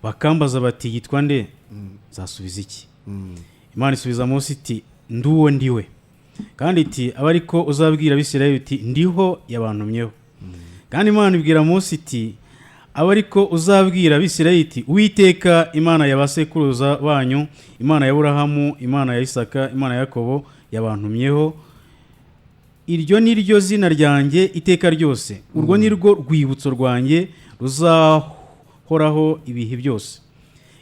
Bakambaza bati: "Yitwa nde?" Nzasubiza iki? Imana isubiza Mose iti: "Ndi uwo ndi we." Kandi iti: "Abe ariko uzabwira Abisirayeli uti: 'Ndiho yabantumyeho.'" Kandi Imana ibwira Mose iti: "Abe ariko uzabwira Abisirayeli iti: 'Uwiteka Imana ya ba sekuruza banyu, Imana ya Aburahamu, Imana ya Isaka, Imana ya Yakobo, yabantumyeho.' Iryo ni ryo zina ryanjye iteka ryose, urwo ni rwo rwibutso rwanjye ruzahoraho ibihe byose.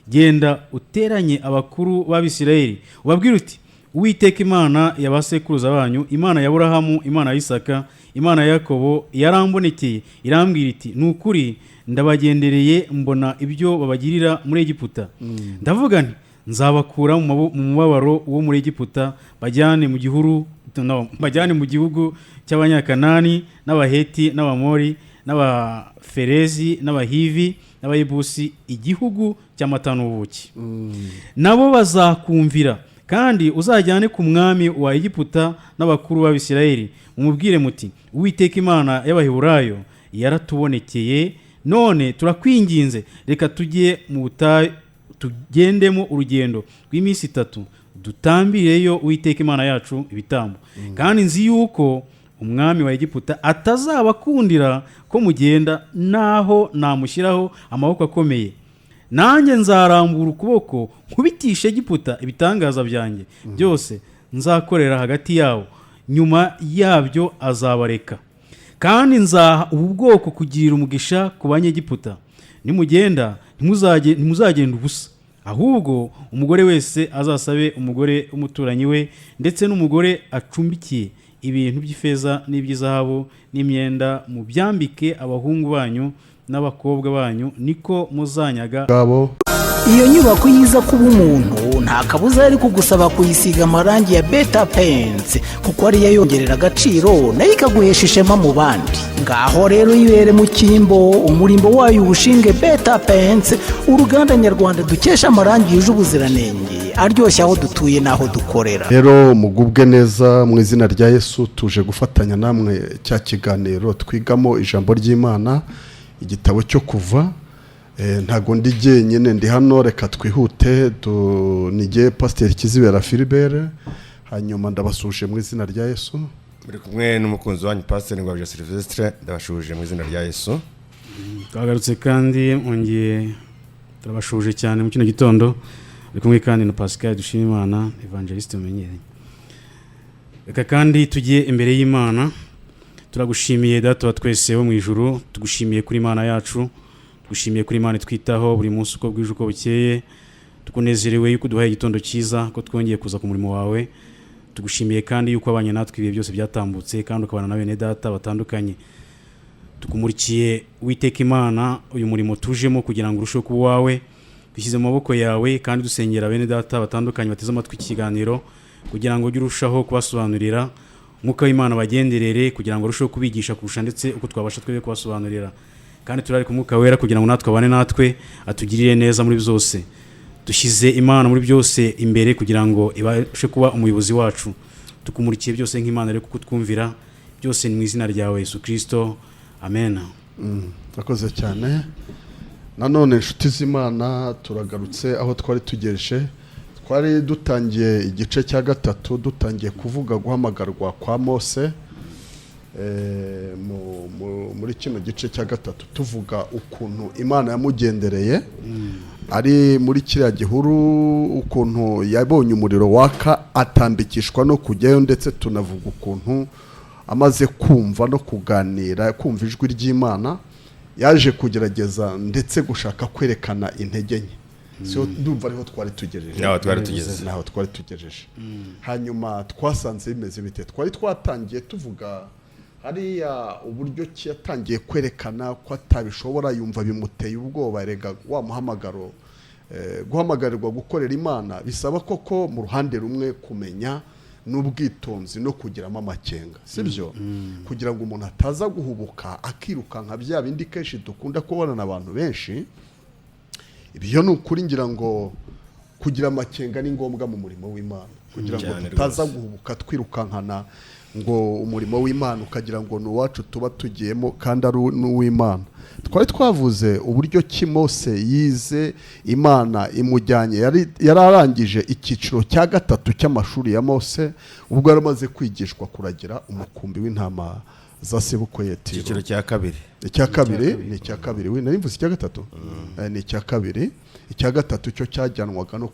Genda uteranye abakuru b'Abisirayeli, ubabwire uti: 'Uwiteka Imana ya ba sekuruza banyu, Imana ya Aburahamu, Imana ya Isaka, Imana ya Yakobo, yarambonekeye irambwira iti: Ni ukuri ndabagendereye, mbona ibyo babagirira muri Egiputa. Ndavuga nti: Nzabakura mu mubabaro wo muri Egiputa, bajyane mu gihuru, no, bajyane mu gihugu cy'Abanyakanani n'Abaheti n'Abamori n'Abaferezi n'Abahivi n'Abayebusi, igihugu cy'amata n'ubuki. Nabo bazakumvira. Kandi uzajyane ku mwami wa Egiputa n'abakuru b'Abisirayeli, mumubwire muti: Uwiteka Imana y'Abaheburayo yaratubonekeye. None turakwinginze, reka tujye mu butayu, tugendemo urugendo rw'iminsi 3, dutambireyo Uwiteka Imana yacu ibitambo. Kandi nzi yuko umwami wa Egiputa atazabakundira ko mugenda, naho namushyiraho amaboko akomeye. Nanjye nzarambura ukuboko nkubitishe Egiputa ibitangaza byanjye byose nzakorera hagati yabo. Nyuma yabyo azabareka. Kandi nzaha ubu bwoko kugirira umugisha ku Banyegiputa. Nimugenda ntimuzagenda ubusa, ahubwo umugore wese azasabe umugore w'umuturanyi we, ndetse n'umugore acumbikiye, ibintu by'ifeza n'iby'izahabu n'imyenda, mubyambike abahungu banyu n'abakobwa banyu. Niko muzanyaga." Ngabo. Iyo nyubako yiza kuba umuntu, nta kabuza yari kugusaba kuyisiga amarangi ya Beta Paints, kuko ariyo yongerera agaciro, nayo ikaguhesha ishema mu bandi. Ngaho rero yibere mu cyimbo, umurimbo wayo uwushinge Beta Paints, uruganda nyarwanda dukesha amarangi yuje ubuziranenge, aryoshye aho dutuye n'aho dukorera. Rero mugubwe neza mu izina rya Yesu. Tuje gufatanya namwe cya kiganiro twigamo ijambo ry'Imana, igitabo cyo Kuva. Ntago ndi jyenyine, ndi hano. Reka twihute. Nige Pasiteri Kizibera Philibert, hanyuma ndabasuhuje mu izina rya Yesu. Muri kumwe n'umukunzi wanyu Pasiteri Ngwabije Sylvestre. Ndabashuhuje mu izina rya Yesu. Twagarutse kandi mwongeye, turabashuhuje cyane mu kino gitondo. Uri kumwe kandi na Pascal Dushimimana, evangeliste mumenyereye. Reka kandi tujye imbere y'Imana. Turagushimiye, Data wa twese wo mu ijuru. Tugushimiye kuri Imana yacu, tugushimiye kuri Imana itwitaho buri munsi uko bwije uko bukeye. Tukunezerewe yuko uduhaye igitondo cyiza, ko twongeye kuza ku murimo wawe. Tugushimiye kandi yuko wabanye natwe ibihe byose byatambutse, kandi ukabana na bene data batandukanye. Tukumurikiye, Witeka Imana, uyu murimo tujemo kugira ngo urusheho kuba uwawe. Dushyize mu maboko yawe, kandi dusengera bene data batandukanye bateze amatwi iki kiganiro, kugira ngo ujye urushaho kubasobanurira. Umwuka w'Imana bagenderere kugira ngo arusheho kubigisha kurusha ndetse uko twabasha twebwe kubasobanurira. Kandi turari ku Mwuka Wera kugira ngo natwe abane natwe, atugirire neza muri byose. Dushyize Imana muri byose imbere kugira ngo ibashe kuba umuyobozi wacu. Tukumurikiye byose nk'Imana rero, kuko twumvira byose. Ni mu izina ryawe Yesu Kirisito, amen. Urakoze cyane. Nanone inshuti z'Imana, turagarutse aho twari tugejeje. Twari dutangiye igice cya gatatu, dutangiye kuvuga guhamagarwa kwa Mose. Muri kino gice cya gatatu tuvuga ukuntu Imana yamugendereye ari muri kiriya gihuru, ukuntu yabonye umuriro waka atambikishwa no kujyayo, ndetse tunavuga ukuntu amaze kumva no kuganira, kumva ijwi ry'Imana, yaje kugerageza ndetse gushaka kwerekana intege nke. So ndumva ariho twari tugejeje. Naho twari tugeze. Naho twari tugejeje. Hanyuma twasanze bimeze bite? Twari twatangiye tuvuga hariya uburyo ki yatangiye kwerekana ko atabishobora, yumva bimuteye ubwoba. Erega wa muhamagaro, guhamagarirwa gukorera Imana bisaba koko mu ruhande rumwe kumenya n'ubwitonzi no kugiramo amakenga, sibyo? Kugira ngo umuntu ataza guhubuka akirukanka, bya bindi kenshi dukunda kubonana abantu benshi. Ibyo ni ukuri, ngira ngo kugira amakenga ni ngombwa mu murimo w'Imana kugira ngo Cyane tutaza rwose. guhubuka twirukankana. Ngo umurimo w'Imana ukagira ngo ni uwacu tuba tugiyemo, kandi ari n'uw'Imana. Twari twavuze uburyo ki Mose yize, Imana imujyanye, yari arangije icyiciro cya gatatu cy'amashuri ya Mose, ubwo yari amaze kwigishwa kuragira umukumbi w'intama za sebukwe Yetiro. Icyiciro cya kabiri. Icya kabiri, ni icya kabiri. We, nari mvuze icya gatatu. Ni icya kabiri. Icya gatatu cyo cyajyanwaga no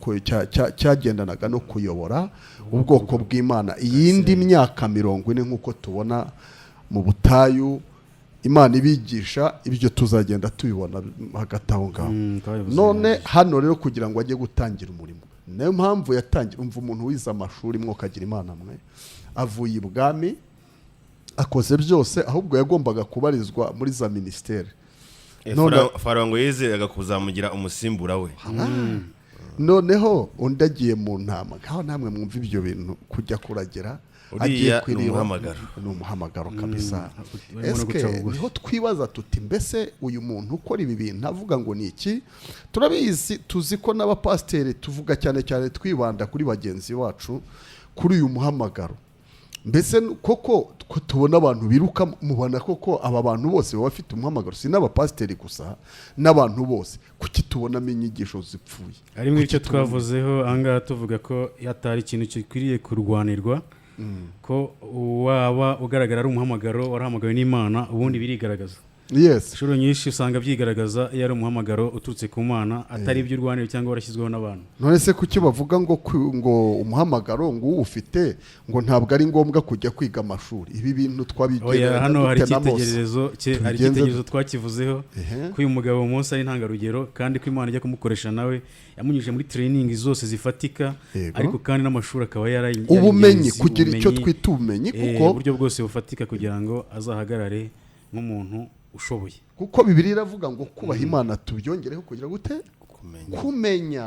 cyagendanaga no kuyobora ubwoko bw'Imana iyindi myaka 40, nk'uko tubona mu butayu Imana ibigisha. Ibyo tuzagenda tubibona hagati aho ngaho. Twabivuze. None hano rero, kugira ngo ajye gutangira umurimo, niyo mpamvu yatangira. Umva, umuntu wize amashuri, mwokagira Imana mwe, avuye ibwami, akoze byose, ahubwo yagombaga kubarizwa muri za minisiteri. Farawo ngo yizeraga kuzamugira umusimbura we. Noneho undi agiye mu ntama. Ngaho namwe mwumva ibyo bintu, kujya kuragira Uriya agiye ku ni iriba. umuhamagaro. Ni umuhamagaro kabisa. Barimo no Eske guca bugufi. niho twibaza tuti: mbese uyu muntu ukora ibi bintu avuga ngo ni iki? Turabizi, tuzi ko n'abapasiteri tuvuga cyane cyane, twibanda kuri bagenzi bacu kuri uyu muhamagaro. Mbese koko ko tubona abantu biruka, mubona koko aba bantu bose baba bafite umuhamagaro? Si n'abapasiteri gusa, n'abantu bose. Kuki tubonamo inyigisho zipfuye? Harimo icyo twavuzeho ahangaha, tuvuga ko hatari ikintu gikwiriye kurwanirwa, ko waba ugaragara ari umuhamagaro warahamagawe n'Imana, ubundi birigaragaza. Inshuro nyinshi usanga byigaragaza iyo ari umuhamagaro uturutse ku Mana, atari ibyo urwanira cyangwa warashyizweho n'abantu. None se kuki bavuga ngo ngo umuhamagaro ngo uwufite ngo ntabwo ari ngombwa kujya kwiga amashuri? Ibi bintu Oya, twabigereranya hano hari dute na Mose? icyitegererezo cye, hari icyitegererezo twakivuzeho, ko uyu mugabo Mose ari intangarugero, kandi ko Imana ijya kumukoresha nawe yamunyujije muri training zose zifatika, ariko kandi n'amashuri akaba yari Ubumenyi, ingenzi, kugira icyo ubumenyi, twita ubumenyi, kuko uburyo bwose bufatika kugira ngo azahagarare nk'umuntu ushoboye. Kuko Bibiliya iravuga ngo kubaha Imana tubyongereho kugira gute? Kumenya. Kumenya,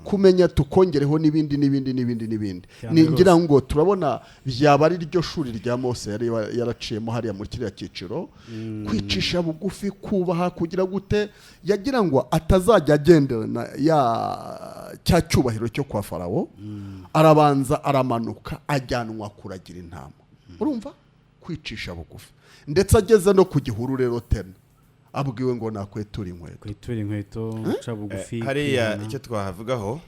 kumenya, tukongereho n'ibindi n'ibindi n'ibindi n'ibindi. Cyane. Ni ngira ngo turabona byaba ari ryo shuri rya Mose yari yaraciyemo hariya muri kiriya cyiciro: kwicisha bugufi, kubaha, kugira gute, yagira ngo atazajya agenderana ya cya cyubahiro cyo kwa Farawo. Arabanza aramanuka, ajyanwa kuragira intama. Urumva kwicisha bugufi. Ndetse ageze no ku gihuru rero, tena abwiwe ngo nakwetura inkweto. Kwitura inkweto, guca bugufi, Hariya kwihana. icyo twahavugaho,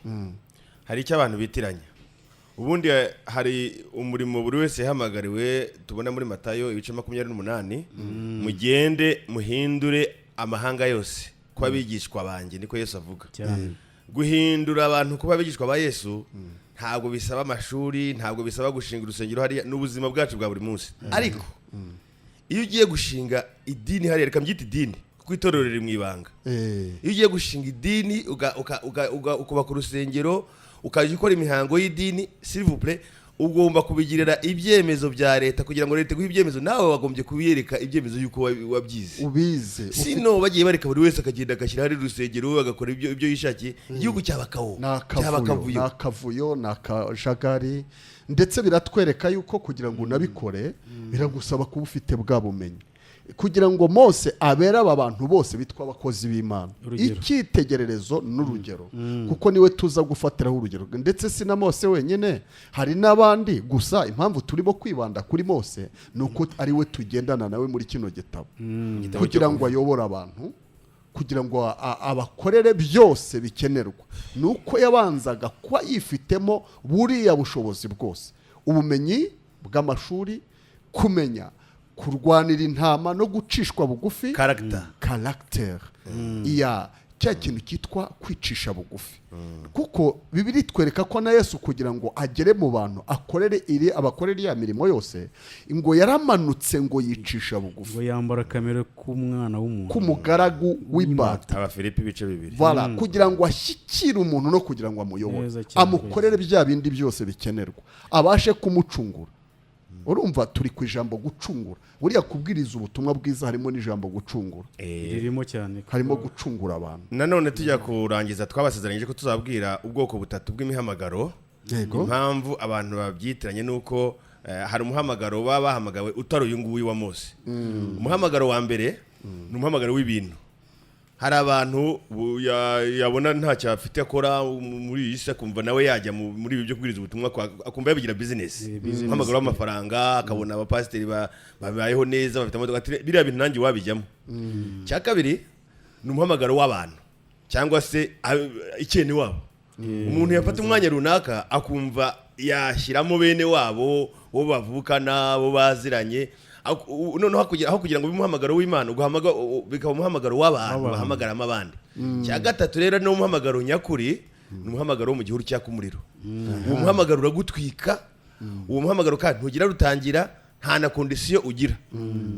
hari icyo abantu bitiranya. Ubundi hari umurimo buri wese yahamagariwe, tubona muri Matayo ibice 28: "Mugende muhindure amahanga yose kuba abigishwa banjye", niko Yesu avuga. Guhindura abantu kuba abigishwa ba Yesu ntabwo bisaba amashuri, ntabwo bisaba gushinga urusengero hariya, ni ubuzima bwacu bwa buri munsi. Ariko iyo ugiye gushinga idini hariya, reka mbyite idini kuko itorero riri mu ibanga, iyo ugiye gushinga idini ukubaka urusengero, ukajya ukora imihango y'idini, s'il vous plaît, ugomba kubigirira ibyemezo bya leta. Kugira ngo leta iguhe ibyemezo, nawe wagombye kubiyereka ibyemezo y'uko wabyize. Ubize. Sino bagiye bareka buri wese akagenda agashyira hari urusengero, agakora ibyo yishakiye, igihugu cyaba kawo. Ni akavuyo, ni akavuyo, ni akajagari. Ndetse biratwereka yuko kugira ngo unabikore biragusaba kuba ufite bwa bumenyi, kugira ngo Mose abere aba bantu bose bitwa abakozi b'Imana Urugero. icyitegererezo n'urugero, kuko niwe tuza gufatiraho urugero. Ndetse si na Mose wenyine, hari n'abandi. Gusa impamvu turimo kwibanda kuri Mose ni uko ari we tugendana nawe muri kino gitabo, kugira ngo ayobore abantu, kugira ngo abakorere byose bikenerwa, ni uko yabanzaga kuba yifitemo buriya bushobozi bwose: ubumenyi bw'amashuri, kumenya kurwanira intama no gucishwa bugufi. Character. Caractère ya cya kintu cyitwa kwicisha bugufi, kuko Bibiliya itwereka ko na Yesu, kugira ngo agere mu bantu, akorere iri abakorere ya mirimo yose, ngo yaramanutse, ngo yicisha bugufi, ngo yambara kamere k'umwana w'umuntu, k'umugaragu w'imbata. Abafilipi ibice 2. Voilà, kugira ngo ashyikire umuntu no kugira ngo amuyobore, Neza cyane. amukorere bya bindi byose bikenerwa, abashe kumucungura. Urumva turi ku ijambo gucungura. Buriya kubwiriza ubutumwa bwiza harimo n'ijambo gucungura. Ririmo cyane. Harimo gucungura abantu. Nanone tujya kurangiza, twabasezeranyije ko tuzabwira ubwoko butatu bw'imihamagaro. Impamvu abantu babyitiranye ni uko hari umuhamagaro baba bahamagawe utari uyu nguyu wa Mose. Umuhamagaro wa mbere ni umuhamagaro w'ibintu. Hari abantu yabona ntacyo afite akora muri iyi si, akumva nawe yajya muri ibi byo kubwiriza ubutumwa, akumva yabigira business, Business. umuhamagaro w'amafaranga, akabona abapasiteri babayeho neza, bafite amamodoka, ati, biriya bintu nanjye wabijyamo. Cya kabiri ni umuhamagaro w'abantu cyangwa se icyene wabo. Umuntu yafata umwanya runaka akumva yashyiramo bene wabo, bo bavukana, bo baziranye. Noneho aho kugira ngo bibe umuhamagaro w'Imana, bikaba umuhamagaro w'abantu, W'abantu. bahamagaramo abandi. Cya gatatu rero ni umuhamagaro nyakuri, ni umuhamagaro wo mu gihuru cyaka umuriro. Uwo muhamagaro uragutwika. Uwo muhamagaro kandi ntugira rutangira, nta na condition ugira.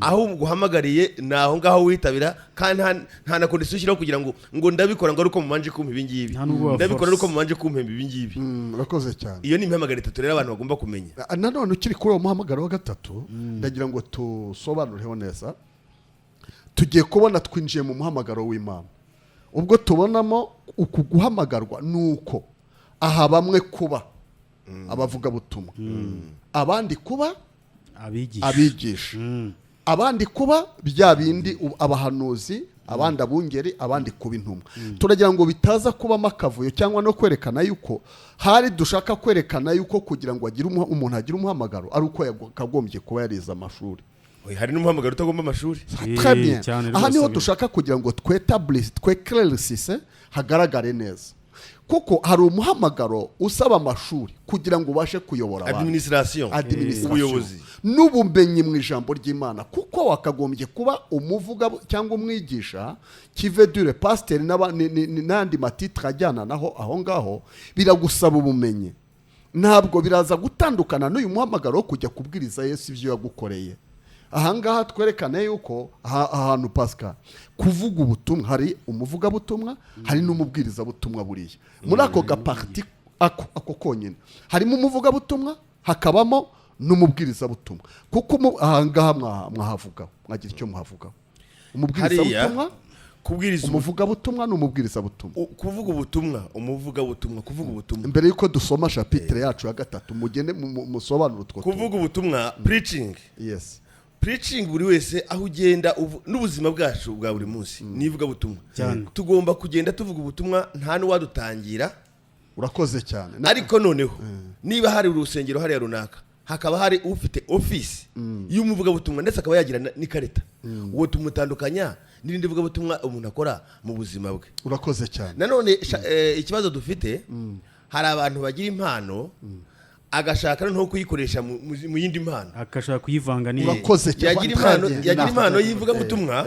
Aho uguhamagariye ni aho ngaho witabira, kandi nta na condition ushyiraho kugira ngo ndabikora ngo ari uko mubanje kumpa ibi ngibi, Nta n'ubwo wa ndabikora ari uko force. mubanje kumpemba ibi ngibi. Urakoze cyane. Iyo ni imihamagaro itatu rero abantu bagomba kumenya. Nanone ukiri kuri uwo muhamagaro wa gatatu, ndagira ngo tusobanureho neza. Tugiye kubona twinjiye mu muhamagaro w'Imana. Ubwo tubonamo uku guhamagarwa ni uko aha bamwe kuba abavugabutumwa, abandi kuba abigisha, abigisha, abandi kuba bya bindi abahanuzi, abandi abungeri, abandi kuba intumwa. Turagira ngo bitaza kubamo akavuyo cyangwa no kwerekana yuko hari dushaka kwerekana yuko kugira ngo agire umuntu agire umuhamagaro ari uko yakagombye kuba yarize amashuri. Oya, hari n'umuhamagaro utagomba amashuri. Très bien. Cyane Aha rwose niho dushaka kugira ngo twetablisse, tweclaircisse, hagaragare neza, kuko hari umuhamagaro usaba amashuri kugira ngo ubashe kuyobora abantu. Administration. Administration. Ubuyobozi. N'ubumenyi mu ijambo ry'Imana, kuko wakagombye kuba umuvuga cyangwa umwigisha kive dure pasiteri n'andi ma titres ajyana naho aho ngaho, biragusaba ubumenyi. Ntabwo biraza gutandukana n'uyu muhamagaro wo kujya kubwiriza Yesu ibyo yagukoreye. Ahangaha twerekane yuko ahantu Pascal kuvuga ubutumwa, hari umuvugabutumwa, hari n'umubwirizabutumwa. Buriya muri ako ga partie ako konyine harimo umuvugabutumwa, hakabamo n'umubwirizabutumwa, kuko ahangaha mwahavugaho, mwagira icyo muhavugaho? Umubwirizabutumwa, Hariya kubwiriza umuvugabutumwa n'umubwirizabutumwa. Kuvuga ubutumwa, umuvugabutumwa, kuvuga ubutumwa. Mbere y'uko dusoma chapitre yacu ya gatatu, mugende musobanure utwo tuntu. Kuvuga ubutumwa, preaching. Yes. Preaching, buri wese aho ugenda n'ubuzima bwacu bwa buri munsi ni ivugabutumwa. Cyane. Tugomba kugenda tuvuga ubutumwa, nta n'uwadutangira. Urakoze cyane. Ariko noneho niba hari urusengero hariya runaka, hakaba hari ufite ofisi y'umuvugabutumwa, ndetse akaba yagira n'ikarita, uwo tumutandukanya n'irindi vugabutumwa umuntu akora mu buzima bwe. Urakoze cyane. Nanone ikibazo dufite, hari abantu bagira impano, agashaka noneho kuyikoresha mu yindi mpano. Agashaka kuyivanga n'iyi. Urakoze cyane. Yagira impano, Très bien. yagira impano y'ivugabutumwa,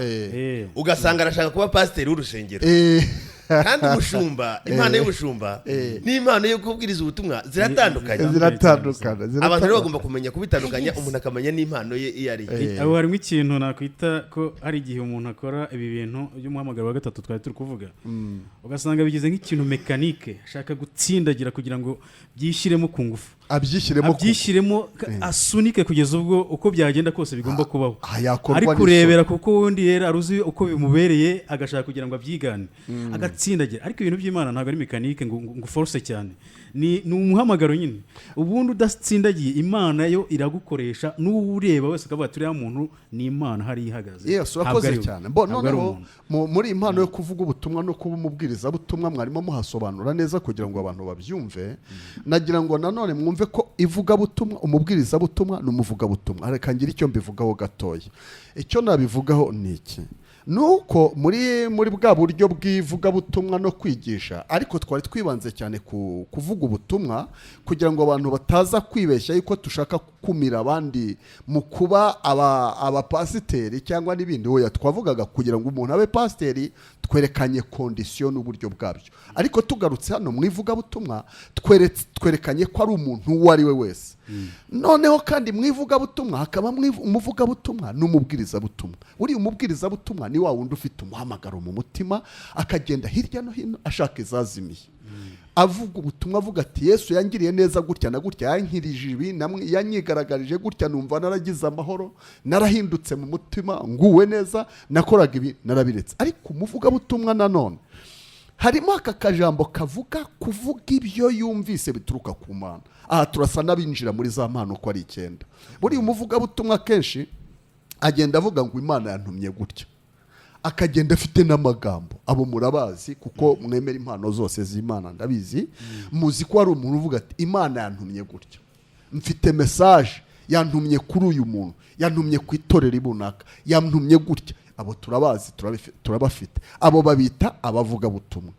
ugasanga arashaka kuba pasiteri w'urusengero, kandi umushumba, impano y'ubushumba n'impano yo kubwiriza ubutumwa ziratandukanye. Ziratandukana. Abantu rero bagomba kumenya kubitandukanya, umuntu akamenya n'impano ye iyo ari yo. Aho harimo ikintu nakwita ko hari igihe umuntu akora ibi bintu by'umuhamagaro wa gatatu twari turi kuvuga, ugasanga bigize nk'ikintu mécanique, ashaka gutsindagira kugira ngo byishyiremo ku ngufu. Abyishyiremo Abyishyiremo, asunike kugeza ubwo uko byagenda kose bigomba kubaho. Yakorwa Ari n'isoni. kurebera, kuko ubundi rero aruzi uko bimubereye, agashaka kugira ngo abyigane, agatsindagira. Ariko ibintu by'Imana ntabwo ari mécanique ngo force cyane. Ni umuhamagaro nyine. Ubundi udatsindagiye, Imana yo iragukoresha, n'uwureba wese akavuga ati uriya muntu ni Imana hariya ihagaze. Yes. Ntabwo Urakoze ari we. cyane. Bo Ntabwo ari noneho umuntu. muri iyi mpano yo kuvuga ubutumwa no kuba umubwirizabutumwa, mwarimo muhasobanura neza kugira ngo abantu babyumve. Nagira ngo nanone mwumve ko ivugabutumwa, umubwirizabutumwa n'umuvugabutumwa, reka ngire icyo mbivugaho gatoya. Icyo nabivugaho ni iki: ni uko muri bwa buryo bw'ivugabutumwa no kwigisha, ariko twari twibanze cyane ku kuvuga ubutumwa kugira ngo abantu bataza kwibeshya yuko dushaka gukumira abandi mu kuba abapasiteri cyangwa n'ibindi. Oya, twavugaga kugira ngo umuntu abe pasiteri, twerekanye condition n'uburyo bwabyo. Ariko tugarutse hano mu ivugabutumwa, twerekanye ko ari umuntu uwo ari we wese. Noneho kandi mu ivugabutumwa hakaba umuvugabutumwa n'umubwirizabutumwa. Buriya umubwirizabutumwa ni wa wundi ufite umuhamagaro mu mutima, akagenda hirya no hino ashaka izazimiye, avuga ubutumwa, avuga ati Yesu yangiriye neza gutya na gutya, yankirije ibi, yanyigaragarije gutya, numva naragize amahoro, narahindutse mu mutima, nguwe neza, nakoraga ibi narabiretse. Ariko umuvugabutumwa nanone harimo aka kajambo kavuga kuvuga ibyo yumvise bituruka ku Mana. Aha turasa n'abinjira muri za mpano uko ari icyenda. Buriya umuvugabutumwa kenshi agenda avuga ngo Imana yantumye gutya. Akagenda afite n'amagambo. Abo murabazi, kuko mwemera impano zose z'Imana. Ndabizi, muzi ko hari umuntu uvuga ati: "Imana yantumye gutya, mfite message, yantumye kuri uyu muntu, yantumye ku itorero runaka, yantumye gutya." Abo turabazi, turabafite. Abo babita abavugabutumwa,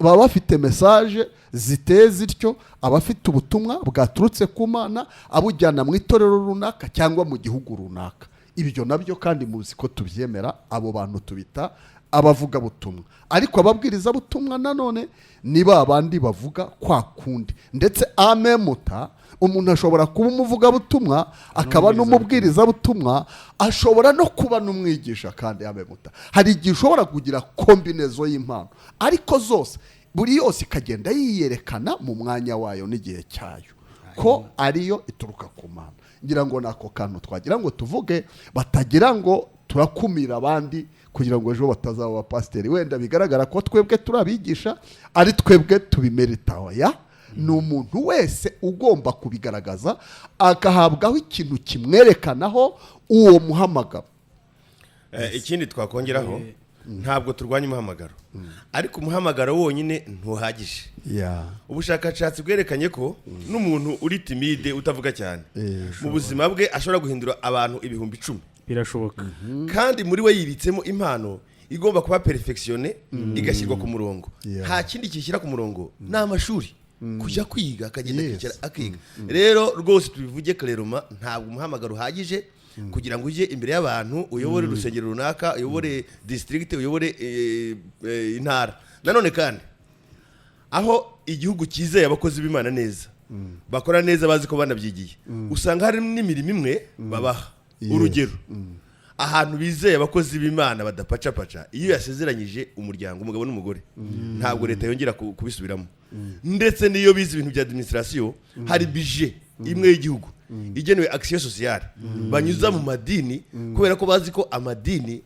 baba bafite message ziteye zityo, abafite ubutumwa bwaturutse ku Mana, abujyana mu itorero runaka cyangwa mu gihugu runaka. Ibyo nabyo kandi muzi ko tubyemera. Abo bantu tubita abavugabutumwa. Ariko ababwirizabutumwa nanone ni ba bandi bavuga kwa kundi. Ndetse amemuta umuntu ashobora kuba umuvugabutumwa, akaba n'umubwirizabutumwa, ashobora no kuba n'umwigisha. Kandi amemuta hari igihe ushobora kugira combinaison y'impano, ariko zose, buri yose ikagenda yiyerekana mu mwanya wayo n'igihe cyayo, ko ariyo ituruka ku Mana. Ngira ngo ni ako kantu twagira ngo tuvuge, batagira ngo turakumira abandi kugira ngo ejo batazaba abapasiteri. Wenda bigaragara ko twebwe turi abigisha, ari twebwe tubimerita. Oya, ni umuntu wese ugomba kubigaragaza, agahabwaho ikintu kimwerekanaho uwo muhamagaro. Ikindi twakongeraho, ntabwo turwanya umuhamagaro, ariko umuhamagaro wonyine ntuhagije. Ubushakashatsi bwerekanye ko n'umuntu uri timide, utavuga cyane, mu buzima bwe ashobora guhindura abantu 10,000. Birashoboka. Kandi muri we yibitsemo impano igomba kuba perfectionné, igashyirwa ku murongo. Nta kindi kishyira ku murongo, ni amashuri, kujya kwiga, akagenda akicara akiga. Rero rwose tubivuge clairement, ntabwo umuhamagaro uhagije kugira ngo ujye imbere y'abantu, uyobore urusengero runaka, uyobore district, uyobore intara. Nanone kandi, aho igihugu cyizeye abakozi b'Imana neza, bakora neza, bazi ko banabyigiye, usanga hari n'imirimo imwe babaha. Urugero, ahantu bizeye abakozi b'Imana badapacapaca, iyo yasezeranyije umuryango, umugabo n'umugore, ntabwo leta yongera kubisubiramo. Ndetse n'iyo bize ibintu bya administration, hari budget imwe y'igihugu igenewe action sociale banyuza mu madini, kubera ko bazi ko amadini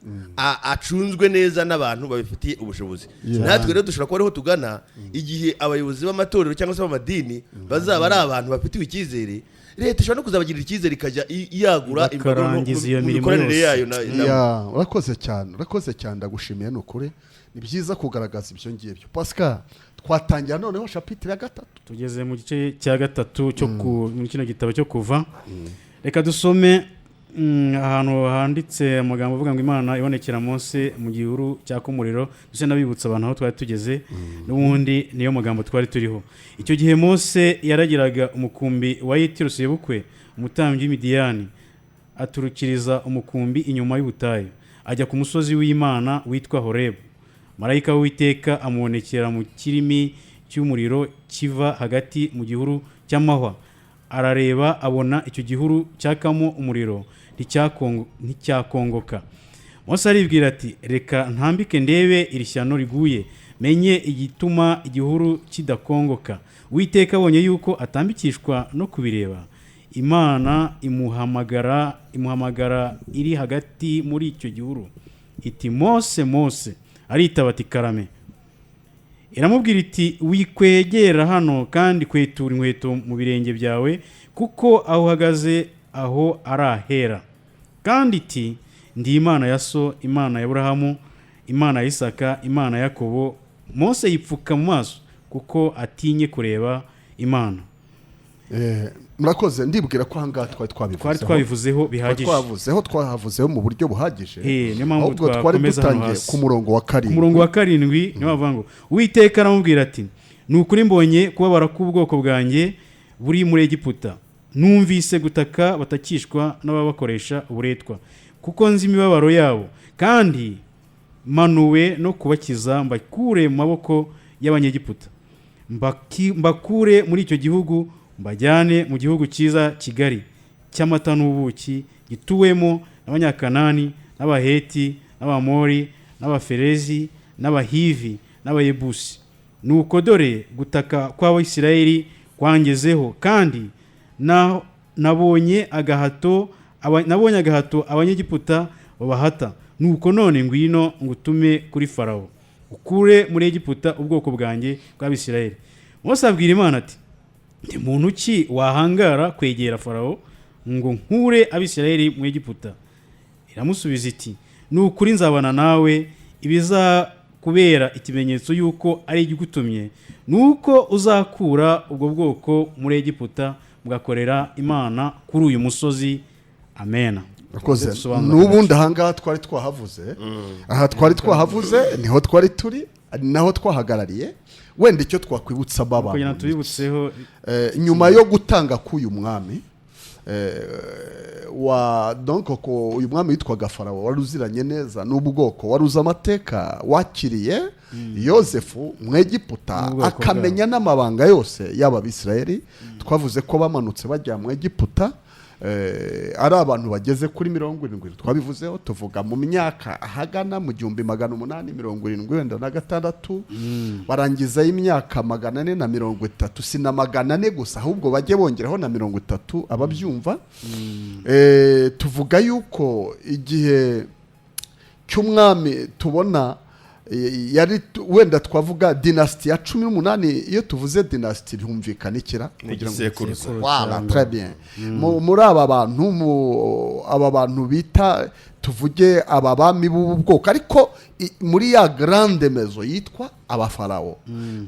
acunzwe neza n'abantu babifitiye ubushobozi. Natwe rero dushobora kuba ariho tugana, igihe abayobozi b'amatorero cyangwa se b'amadini bazaba ari abantu bafitiwe icyizere. Leta ishobora no kuzabagirira icyizere, ikajya yagura imbago Bakarangiza iyo mu mirimo mikoranire yose. yayo na Ya, urakoze cyane, urakoze cyane, ndagushimiye. Ni ukuri, ni byiza kugaragaza ibyo ngibyo. Pascal, twatangira noneho chapitre ya gatatu. Tugeze mu gice cya gatatu cyo muri kino gitabo cyo Kuva. Reka dusome ahantu handitse amagambo avuga ngo Imana ibonekera Mose mu gihuru cyaka umuriro. Ndetse n'abibutsa abantu aho twari tugeze, n'ubundi niyo magambo twari turiho icyo gihe. Mose yaragiraga umukumbi wa Yitiro sebukwe, umutambyi w'Imidiyani, aturukiriza umukumbi inyuma y'ubutayu, ajya ku musozi w'Imana witwa Horebu. Marayika w'Uwiteka amubonekera mu kirimi cy'umuriro kiva hagati mu gihuru cy'amahwa. Arareba, abona icyo gihuru cyakamo umuriro, nticyakongoka. Mose aribwira ati: "Reka ntambike ndebe iri shyano riguye, menye igituma igihuru kidakongoka." Uwiteka abonye yuko atambikishwa no kubireba, Imana imuhamagara iri hagati muri icyo gihuru iti: "Mose, Mose!" Aritaba ati: "Karame." Iramubwira iti: "Wikwegera hano, kandi kwetura inkweto mu birenge byawe, kuko aho uhagaze aho ari ahera." Kandi iti: "Ndi Imana ya so, Imana ya Burahamu, Imana ya Isaka, Imana ya Yakobo." Mose yipfuka mu maso kuko atinye kureba Imana. Murakoze. Ndibwira ko ahangaha twari Twari twabivuzeho. twabivuzeho Twari bihagije. twahavuzeho mu buryo buhagije. Niyo mpamvu Ahubwo twari twakomeza hano dutangiye hasi. ku murongo wa Ku karindwi. murongo wa karindwi niho bavuga ngo: Uwiteka aramubwira ati: "Ni ukuri mbonye kubabara k'ubwoko bwanjye buri muri Egiputa, numvise gutaka batakishwa n'ababakoresha uburetwa, kuko nzi imibabaro yabo, kandi manuwe no kubakiza mbakure mu maboko y'Abanyegiputa, mbakure muri icyo gihugu, mbajyane mu gihugu cyiza kigari cy'amata n'ubuki, gituwemo n'Abanyakanani n'Abaheti n'Abamori n'Abaferezi n'Abahivi n'Abayebusi. Nuko dore gutaka kw'Abayisiraheli kwangezeho, kandi nabonye agahato Abanyegiputa babahata. Nuko none ngwino ngutume kuri Farawo, ukure muri Egiputa ubwoko bwanjye bw'Abisirayeli." Mose abwira Imana ati: "Ndi muntu ki wahangara kwegera Farawo ngo nkure Abisirayeli mu Egiputa?" Iramusubiza iti: Ni ukuri nzabana nawe. Ibizakubera ikimenyetso y'uko ari igigutumye ni uko uzakura ubwo bwoko muri Egiputa, mugakorera Imana kuri uyu musozi. Amena. Urakoze. Dusobanura. N'ubundi ahangaha twari twahavuze, aha twari twahavuze, niho twari turi, ari naho twahagarariye. Wenda icyo twakwibutsa aba kugira ngo bantu, tubibutseho, nyuma yo gutanga k'uyu mwami wa donc ko uyu mwami witwaga Farawo, wari uziranye neza n'ubwoko, wari uzi amateka, wakiriye Yosefu mu Egiputa, N'ubwoko. akamenya n'amabanga yose y'aba Bisirayeli. Twavuze ko bamanutse bajya mu Egiputa ari abantu bageze kuri 70. Twabivuzeho, tuvuga mu myaka ahagana mu 1876 wenda, barangizayo imyaka 430. Si na 400 gusa, ahubwo bajye bongeraho na 30, ababyumva. Tuvuga yuko igihe cy'umwami tubona yari wenda twavuga dynastie ya 18. Iyo tuvuze dynastie humvikana ikira Ni kugira ngo igisekuruza. Voilà, très bien. Muri aba bantu, mu aba bantu bita, tuvuge, aba bami b'ubu bwoko, ariko muri ya grande maison yitwa abafarawo,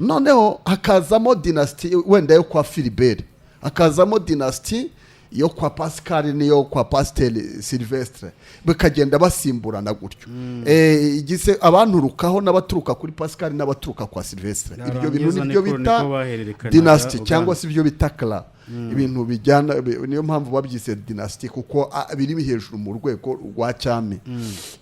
noneho hakazamo dynastie wenda yo kwa Philibert, hakazamo dynastie yo kwa Pascal n'iyo kwa Pasiteri Sylvestre, bikagenda basimburana gutyo. Igise abanturukaho n'abaturuka kuri Pascal n'abaturuka kwa Sylvestre, ibyo bintu Yarangiza nibyo bita niko bahererekanaga dynastie ubwami. Cyangwa se ibyo bita clan, ibintu bijyana niyo mpamvu babyise dynastie, kuko biri hejuru mu rwego rwa cyami.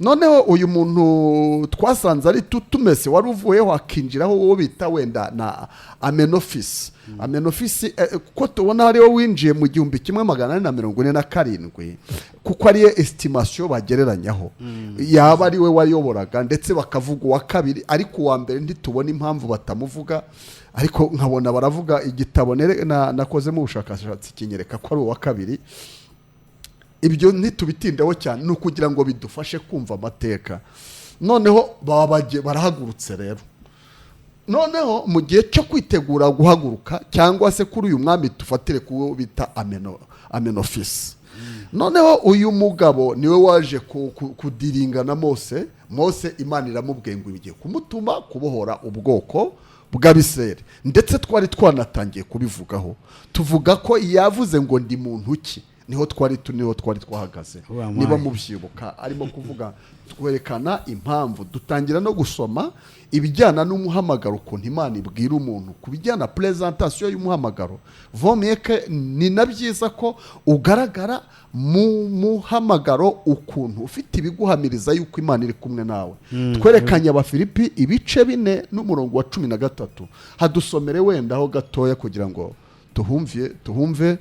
Noneho uyu muntu twasanze ari Tutumese wari uvuyeho, hakinjiraho uwo bita wenda na Amenofisi. Amenofisi kuko tubona ariwe winjiye mu 1447, kuko ariyo estimation bagereranyaho yaba ariwe wayoboraga, ndetse bakavuga uwa kabiri, ariko uwa mbere ntitubona impamvu batamuvuga. Ariko nkabona baravuga igitabo nakozemo ubushakashatsi kinyereka ko ari uwa kabiri. Ibyo ntitubitindeho cyane, ni ukugira ngo bidufashe kumva amateka. Noneho baba barahagurutse rero. Noneho mu gihe cyo kwitegura guhaguruka, cyangwa se kuri uyu mwami tufatire kuwo bita Amenofisi, noneho uyu mugabo niwe waje kudiringa na Mose. Mose Imana iramubwiye ngo igiye kumutuma kubohora ubwoko bw'Abisirayeli. Ndetse twari twanatangiye kubivugaho, tuvuga ko yavuze ngo ndi muntu ki. Niho twari niho twari twahagaze. Wampaye. Niba mubyibuka, arimo kuvuga, twerekana impamvu, dutangira no gusoma ibijyana n'umuhamagaro, ukuntu Imana ibwira umuntu ku bijyana présentation y'umuhamagaro. Vomeke ni na byiza ko ugaragara mu muhamagaro, ukuntu ufite ibiguhamiriza yuko Imana iri kumwe nawe. Twerekanye Abafilipi ibice 4 n'umurongo wa 13. Hadusomere wenda ho gatoya kugira ngo tuhumve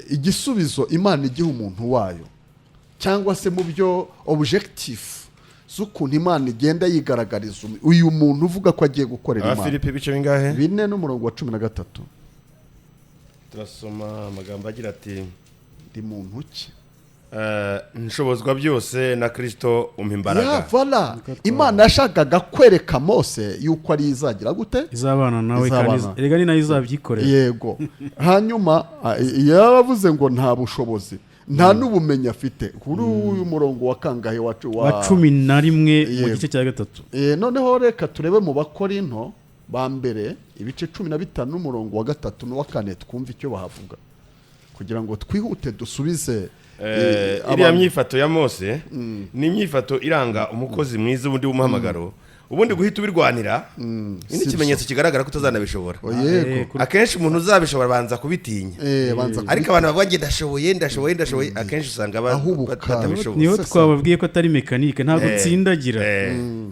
igisubizo Imana igiha umuntu wayo, cyangwa se mu byo objectif z'ukuntu Imana igenda yigaragariza uyu muntu uvuga ko agiye gukorera Imana. Abafilipi ibice bingahe? 4 n'umurongo wa 13. Turasoma amagambo agira ati: Ndi muntu ki? "Nshobozwa byose na Kristo umpa imbaraga." Ya, voilà. Imana yashakaga kwereka Mose yuko ari izagira gute? Izabana nawe kandi Izabana. Erega ni nayo izabyikorera. Yego. Hanyuma yaravuze ngo nta bushobozi, nta n'ubumenyi afite. Kuri uyu murongo wa kangahe wacu? Wa 11 mu Yego. gice cya gatatu. Noneho reka turebe mu Bakorinto ba mbere ibice 15 n'umurongo wa 3 n'uwa 4, twumve icyo bahavuga kugira ngo twihute dusubize Iriya myifato ya Mose ni imyifato iranga umukozi mwiza ubundi w'umuhamagaro. Ubundi guhita ubirwanira ni ikimenyetso kigaragara ko utazanabishobora. Oh, yego. Akenshi umuntu uzabishobora abanza kubitinya. Banza. Ariko abantu bavuga ngo ndashoboye, ndashoboye, ndashoboye, akenshi usanga Ahubuka. batabishoboye. Niho twababwiye ko atari mécanique, ntabwo utsindagira.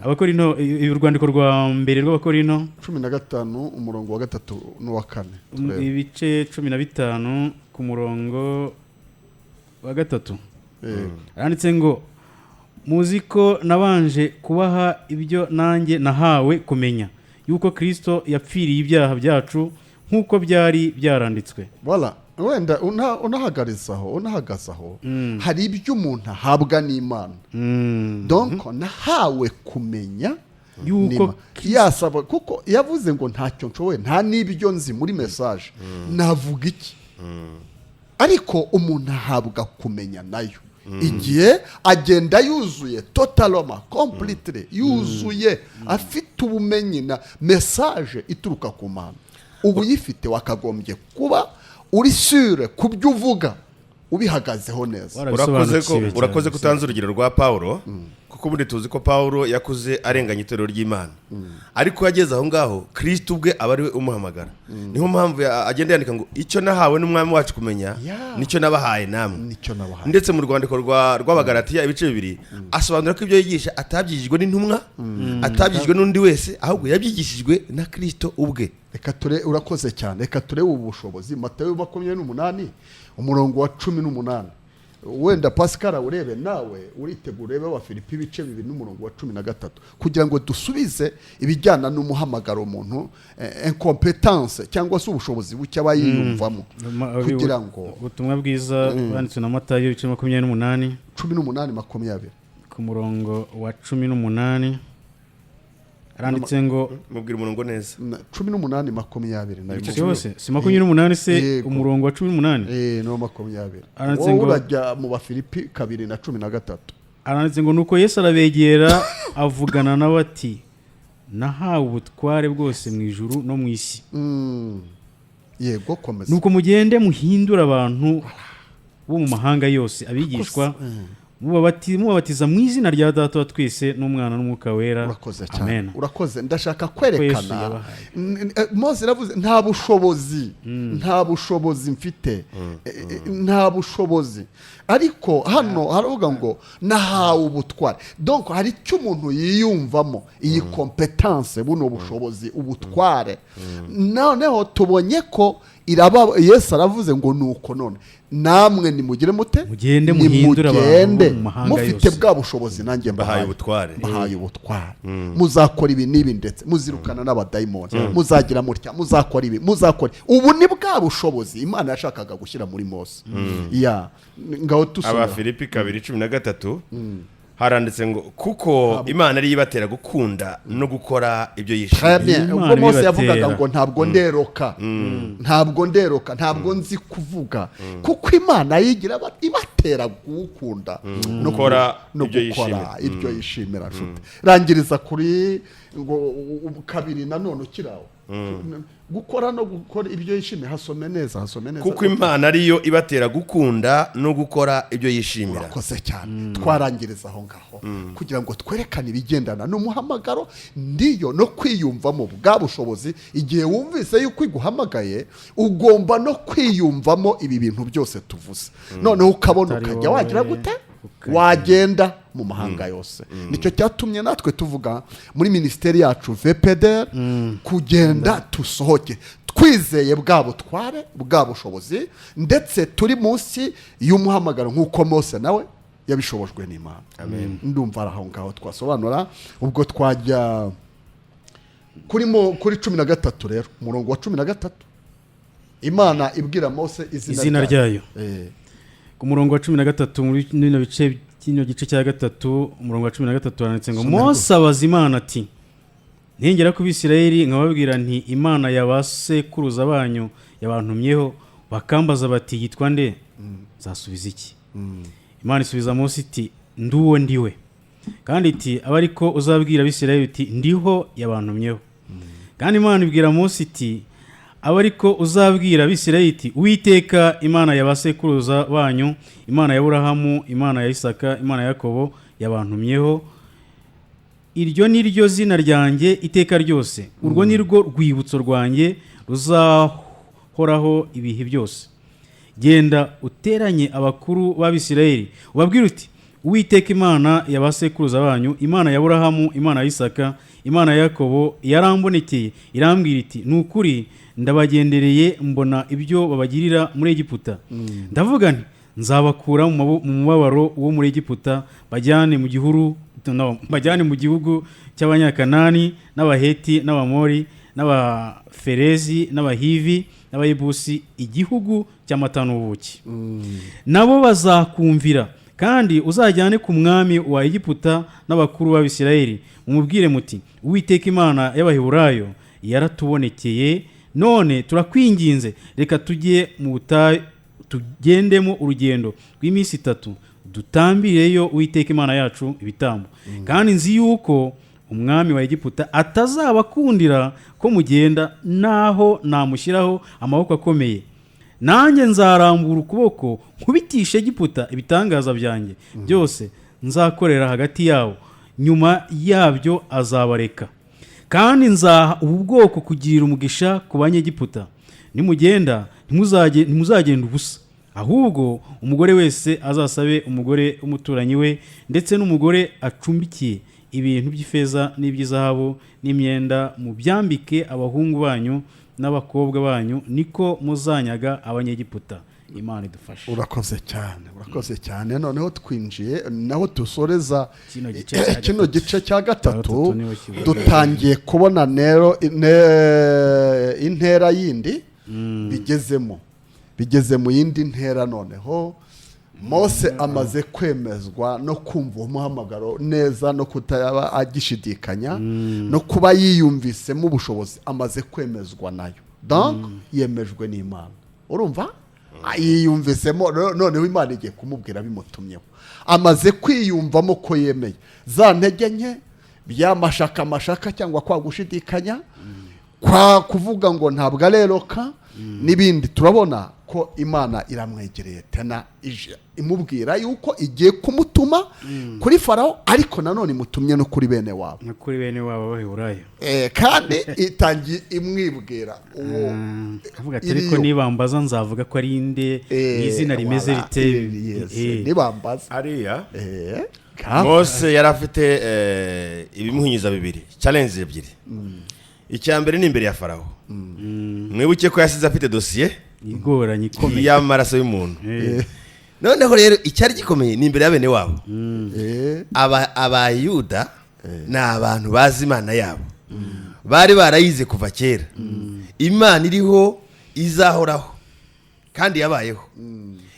Abakorino, urwandiko rwa mbere rw'Abakorino, 15 umurongo wa 3 n'uwa 4, turebe. Ibice 15 ku murongo wa 3, handitse ngo: "Muzi ko nabanje kubaha ibyo nanjye nahawe kumenya, yuko Kirisito yapfiriye ibyaha byacu nk'uko byari byaranditswe." Voilà. Wenda unahagariza aho, unahagaze aho, hari ibyo umuntu ahabwa n'Imana. Donc nahawe kumenya Yuko n'Imana. Yasaba, kuko yavuze ngo ntacyo nshoboye, nta n'ibyo nzi muri message, navuga iki? Ariko umuntu ahabwa kumenya nayo. Igihe agenda yuzuye totalement, completely yuzuye, afite ubumenyi na message ituruka ku Mana. Ubu uyifite, wakagombye kuba uri sûr ku byo uvuga, ubihagazeho neza. Urakoze ko Warabisobanukiwe cyane. Urakoze ko utanze urugero rwa Pawulo, kuko ubundi tuzi ko Pawulo yakuze arenganya itorero ry'Imana, ariko yageze aho ngaho Kirisito ubwe aba ari we umuhamagara. Niyo mpamvu agenda yandika ngo icyo nahawe n'Umwami wacu kumenya nicyo nabahaye namwe. Nicyo nabahaye. Ndetse mu rwandiko rw'Abagalatiya ibice 2 asobanura ko ibyo yigisha atabyigishijwe n'intumwa, atabyigishijwe n'undi wese, ahubwo yabyigishijwe na Kirisito ubwe. Reka ture, urakoze cyane. Reka turebe ubu bushobozi. Matayo 28, umurongo wa 18. Wenda Pascal urebe nawe, uritegura urebe wa Filipi ibice 2 n'umurongo wa 13, kugira ngo dusubize ibijyana n'umuhamagaro umuntu, incompetence cyangwa se ubushobozi buke aba yiyumvamo, kugira ngo Ubutumwa bwiza bwanditswe na Matayo ibice 28, 18, 20. Ku murongo wa 18 aranditse ngo Mubwira umurongo neza. 18, 20 nayo. Si hose, si 28 se? Yego. Umurongo wa 18. Eh, no 20. Aranditse Wowe urajya mu Bafilipi 2 na 13. Aranditse ngo: "Nuko Yesu arabegera, avugana nawe ati: Nahawe ubutware bwose mu ijuru no mu isi. Yego, komeza. Nuko mugende muhindure abantu bo mu mahanga yose abigishwa, mubabatiza mu izina rya Data wa twese n'Umwana n'Umwuka Wera." Urakoze cyane. Amen. Urakoze. Ndashaka Yesu kwerekana yabahaye. Mose yaravuze: nta bushobozi, nta bushobozi mfite, nta bushobozi. Ariko hano haravuga ngo nahawe ubutware. Donc hari icyo umuntu yiyumvamo, iyi compétence, buno bushobozi, ubutware. Noneho tubonye ko iraba Yesu aravuze ngo: nuko none namwe nimugire mute? Mugende muhindure abantu Nimugende bo mu mahanga mufite yose. bwa bushobozi nanjye Mbahaye mbahaye. ubutware. Mbahaye ubutware, muzakora ibi n'ibi, ndetse muzirukana n'abadayimoni, muzagira mutya, muzakora ibi, muzakora ubu. Ni bwa bushobozi Imana yashakaga gushyira muri Mose. Ya ngaho tusoma. Abafilipi 2:13 haranditse ngo: kuko Imana ariyo ibatera gukunda no gukora ibyo Très yishimiye. bien. Imana Ubwo Mose ibibatera. yavugaga ngo ntabwo nderoka, ntabwo nderoka, ntabwo nzi kuvuga, kuko Imana yigira ibatera gukunda no Gukora no ibyo gukora yishimira. ibyo yishimira. Nshuti, rangiriza kuri ngo kabiri nanone ukiraho, gukora no gukora ibyo yishimiye. Hasome neza, hasome neza. Kuko Imana ariyo ibatera gukunda no gukora ibyo yishimira. Urakoze cyane. Twarangiriza aho ngaho kugira ngo twerekane ibigendana n'umuhamagaro, ndiyo no kwiyumvamo bwa bushobozi. Igihe wumvise yuko iguhamagaye, ugomba no kwiyumvamo ibi bintu byose tuvuze, noneho ukabona Utari ukajya wowe, wagira gute? Ukagenda. Wagenda mu mahanga yose. Nicyo cyatumye natwe tuvuga muri minisiteri yacu VPDR kugenda tusohoke twizeye bwa butware, bwa bushobozi, ndetse turi munsi y'umuhamagaro nk'uko Mose nawe yabishobojwe n'Imana. Ndumva ari aho ngaho twasobanura. Ubwo twajya kuri 13 rero, umurongo wa 13, Imana ibwira Mose izina Izina ryayo. Eh. Ku murongo wa 13 muri bino bice, kino gice cya gatatu, umurongo wa 13 handitse ngo: "Mose abaza Imana ati: Ningera ku Bisirayeli nkababwira nti: Imana ya ba sekuruza banyu yabantumyeho, bakambaza bati: Yitwa nde? Nzasubiza iki? Imana isubiza Mose iti: Ndi uwo ndiwe. Kandi iti: Abe ariko uzabwira Abisirayeli uti: Ndiho yabantumyeho. Kandi Imana ibwira Mose iti: Abe ariko uzabwira Abisirayeli iti: Uwiteka Imana ya ba sekuruza banyu, Imana ya Aburahamu, Imana ya Isaka, Imana ya Yakobo yabantumyeho. Iryo ni ryo zina ryanjye iteka ryose, urwo ni rwo rwibutso rwanjye ruzahoraho ibihe byose. Genda uteranye abakuru b'Abisirayeli, ubabwire uti: Uwiteka Imana ya ba sekuruza banyu, Imana ya Aburahamu, Imana ya Isaka, Imana ya Yakobo yarambonekeye, irambwira iti: Ni ukuri ndabagendereye, mbona ibyo babagirira muri Egiputa. Ndavuga nti: Nzabakura mu mubabaro wo muri Egiputa, bajyane mu gihuru, no, bajyane mu gihugu cy'Abanyakanani n'Abaheti n'Abamori n'Abaferezi n'Abahivi n'Abayebusi, igihugu cy'amata n'ubuki. Nabo bazakumvira. Kandi uzajyane ku mwami wa Egiputa n'abakuru b'Abisirayeli, mumubwire muti: Uwiteka Imana y'Abaheburayo yaratubonekeye, none turakwinginze, reka tujye mu butayu, tugendemo urugendo rw'iminsi 3." Dutambireyo Uwiteka Imana yacu ibitambo. Kandi nzi yuko umwami wa Egiputa atazabakundira ko mugenda, naho namushyiraho amaboko akomeye. Nanjye nzarambura ukuboko nkubitishe Egiputa ibitangaza byanjye byose nzakorera hagati yabo. Nyuma yabyo azabareka. Kandi nzaha ubu bwoko kugirira umugisha ku Banyegiputa. Nimugenda ntimuzagenda ubusa, ahubwo umugore wese azasabe umugore w'umuturanyi we, ndetse n'umugore acumbikiye, ibintu by'ifeza n'iby'izahabu n'imyenda, mubyambike abahungu banyu n'abakobwa banyu. Niko muzanyaga Abanyegiputa. Imana idufashe. Urakoze cyane, urakoze cyane. Noneho twinjiye naho dusoreza Kino gice cya kino gatatu. gice cya gatatu. Gatatu niho kivuga. Dutangiye kubona rero intera yindi bigezemo, bigeze mu yindi ntera. Noneho Mose amaze kwemezwa no kumva uwo muhamagaro neza, no kutaba agishidikanya, no kuba yiyumvisemo ubushobozi, amaze kwemezwa nayo. Donc yemejwe n'Imana, urumva? Yiyumvisemo noneho Imana igiye kumubwira bimutumyeho. Amaze kwiyumvamo ko yemeye za ntege nke, by'amashaka mashaka, cyangwa kwa gushidikanya, kwa kuvuga ngo ntabwo areroka n'ibindi. Turabona ko Imana iramwegereye tena, ije imubwira yuko igiye kumutuma kuri Farawo, ariko nanone imutumye no kuri bene wabo. No kuri bene wabo b'Abaheburayo. Kandi itangiye imwibwira uwo Avuga ati ariko iriyo. nibambaza nzavuga ko ari inde? Ni izina rimeze Voilà, rite? Yes, nibambaza. Hariya Ka- Mose yari afite ibimuhinyuza bibiri, challenge ebyiri. Icya mbere ni imbere ya Farawo. Mwibuke ko yasize afite dosiye Igoranye, ikomeye. y'amaraso y'umuntu. Noneho rero icyari gikomeye ni imbere ya bene wabo. Abayuda ni abantu bazi Imana yabo, bari barayize kuva kera. Imana iriho, izahoraho kandi yabayeho,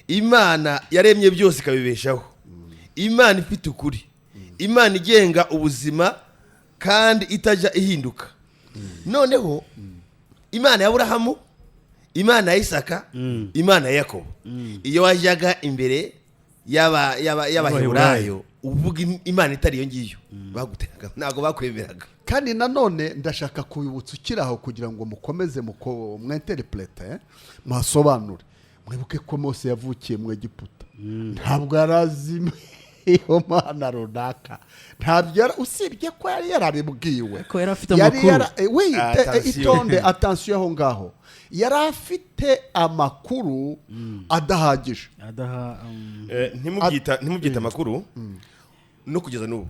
Imana yaremye byose ikabibeshaho, Imana ifite ukuri, Imana igenga ubuzima kandi itajya ihinduka. Noneho Imana ya Aburahamu, Imana ya Isaka, Imana ya Yakobo. Iyo wajyaga imbere y'Abaheburayo uvuga Imana itari iyo ngiyo, baguteraga, ntabwo bakwemeraga. Kandi nanone ndashaka kubibutsa ukiri aho, kugira ngo mukomeze mwinterprete, muhasobanure. Mwibuke ko Mose yavukiye mu Egiputa, ntabwo yari azi iyo mana runaka, ntabyo usibye ko yari yarabibwiwe. Ariko yari afite Yari amakuru. Oui, Attention. itonde, attention aho ngaho. Yari afite amakuru adahagije. Adaha Ntimubyita amakuru. No kugeza n'ubu,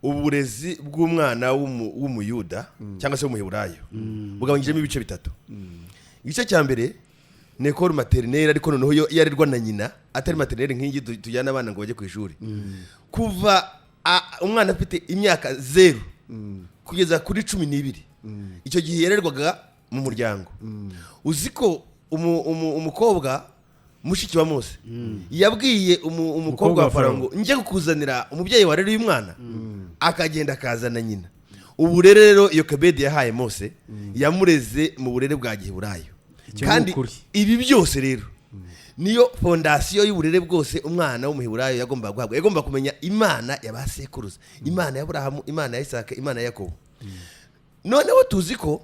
uburezi bw'umwana w'Umuyuda cyangwa se w'Umuheburayo bugabanyijemo ibice bitatu. Igice cya mbere ni école maternelle, ariko noneho yo iyo arerwa na nyina, atari maternelle nk'iyi tujyana abana ngo bajye ku ishuri. Kuva umwana afite imyaka 0 kugeza kuri 12, icyo gihe yarerwaga mu muryango. Uzi ko umukobwa mushiki wa Mose yabwiye umukobwa wa Farawo ngo njye kukuzanira umubyeyi warera uyu mwana, akagenda akazana nyina. Uburere rero iyo Kebedi yahaye Mose, yamureze mu burere bwa giheburayo. Icyo ni Kandi ukuri. ibi byose rero niyo fondation y'uburere bwose umwana w'Umuheburayo yagombaga guhabwa. Yagomba kumenya Imana ya ba sekuruza, Imana ya Aburahamu, Imana ya Isaka, Imana ya Yakobo. Noneho tuzi ko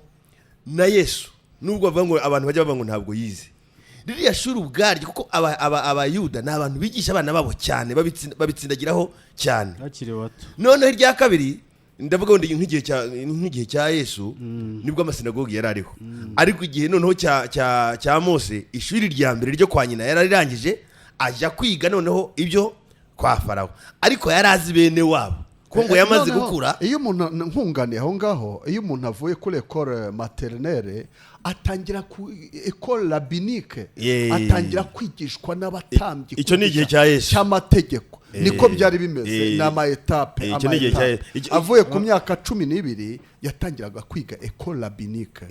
na Yesu, nubwo bavuga ngo abantu bajya bavuga ngo ntabwo yize ririya shuri ubwaryo, kuko Abayuda ni abantu bigisha abana babo cyane, babitsindagiraho cyane Bakiri bato. Noneho irya kabiri, ndavuga ngo nk'igihe cya Yesu nibwo amasinagogi yari ariho, ariko igihe noneho cya Mose, ishuri rya mbere ryo kwa nyina yarirangije, ajya kwiga noneho ibyo kwa Farawo. Ariko yari azi bene wabo, kuko ngo yamaze Noneho, gukura. Iyo umuntu, nkunganiye aho ngaho, iyo umuntu avuye kuri école maternelle atangira ku école rabbinique, atangira kwigishwa n'abatambyi. Icyo ni igihe cya Yesu. Cy'amategeko, niko byari bimeze. Ni ama étapes. Icyo ni igihe cya Yesu. Avuye ku myaka 12 yatangiraga kwiga école rabbinique,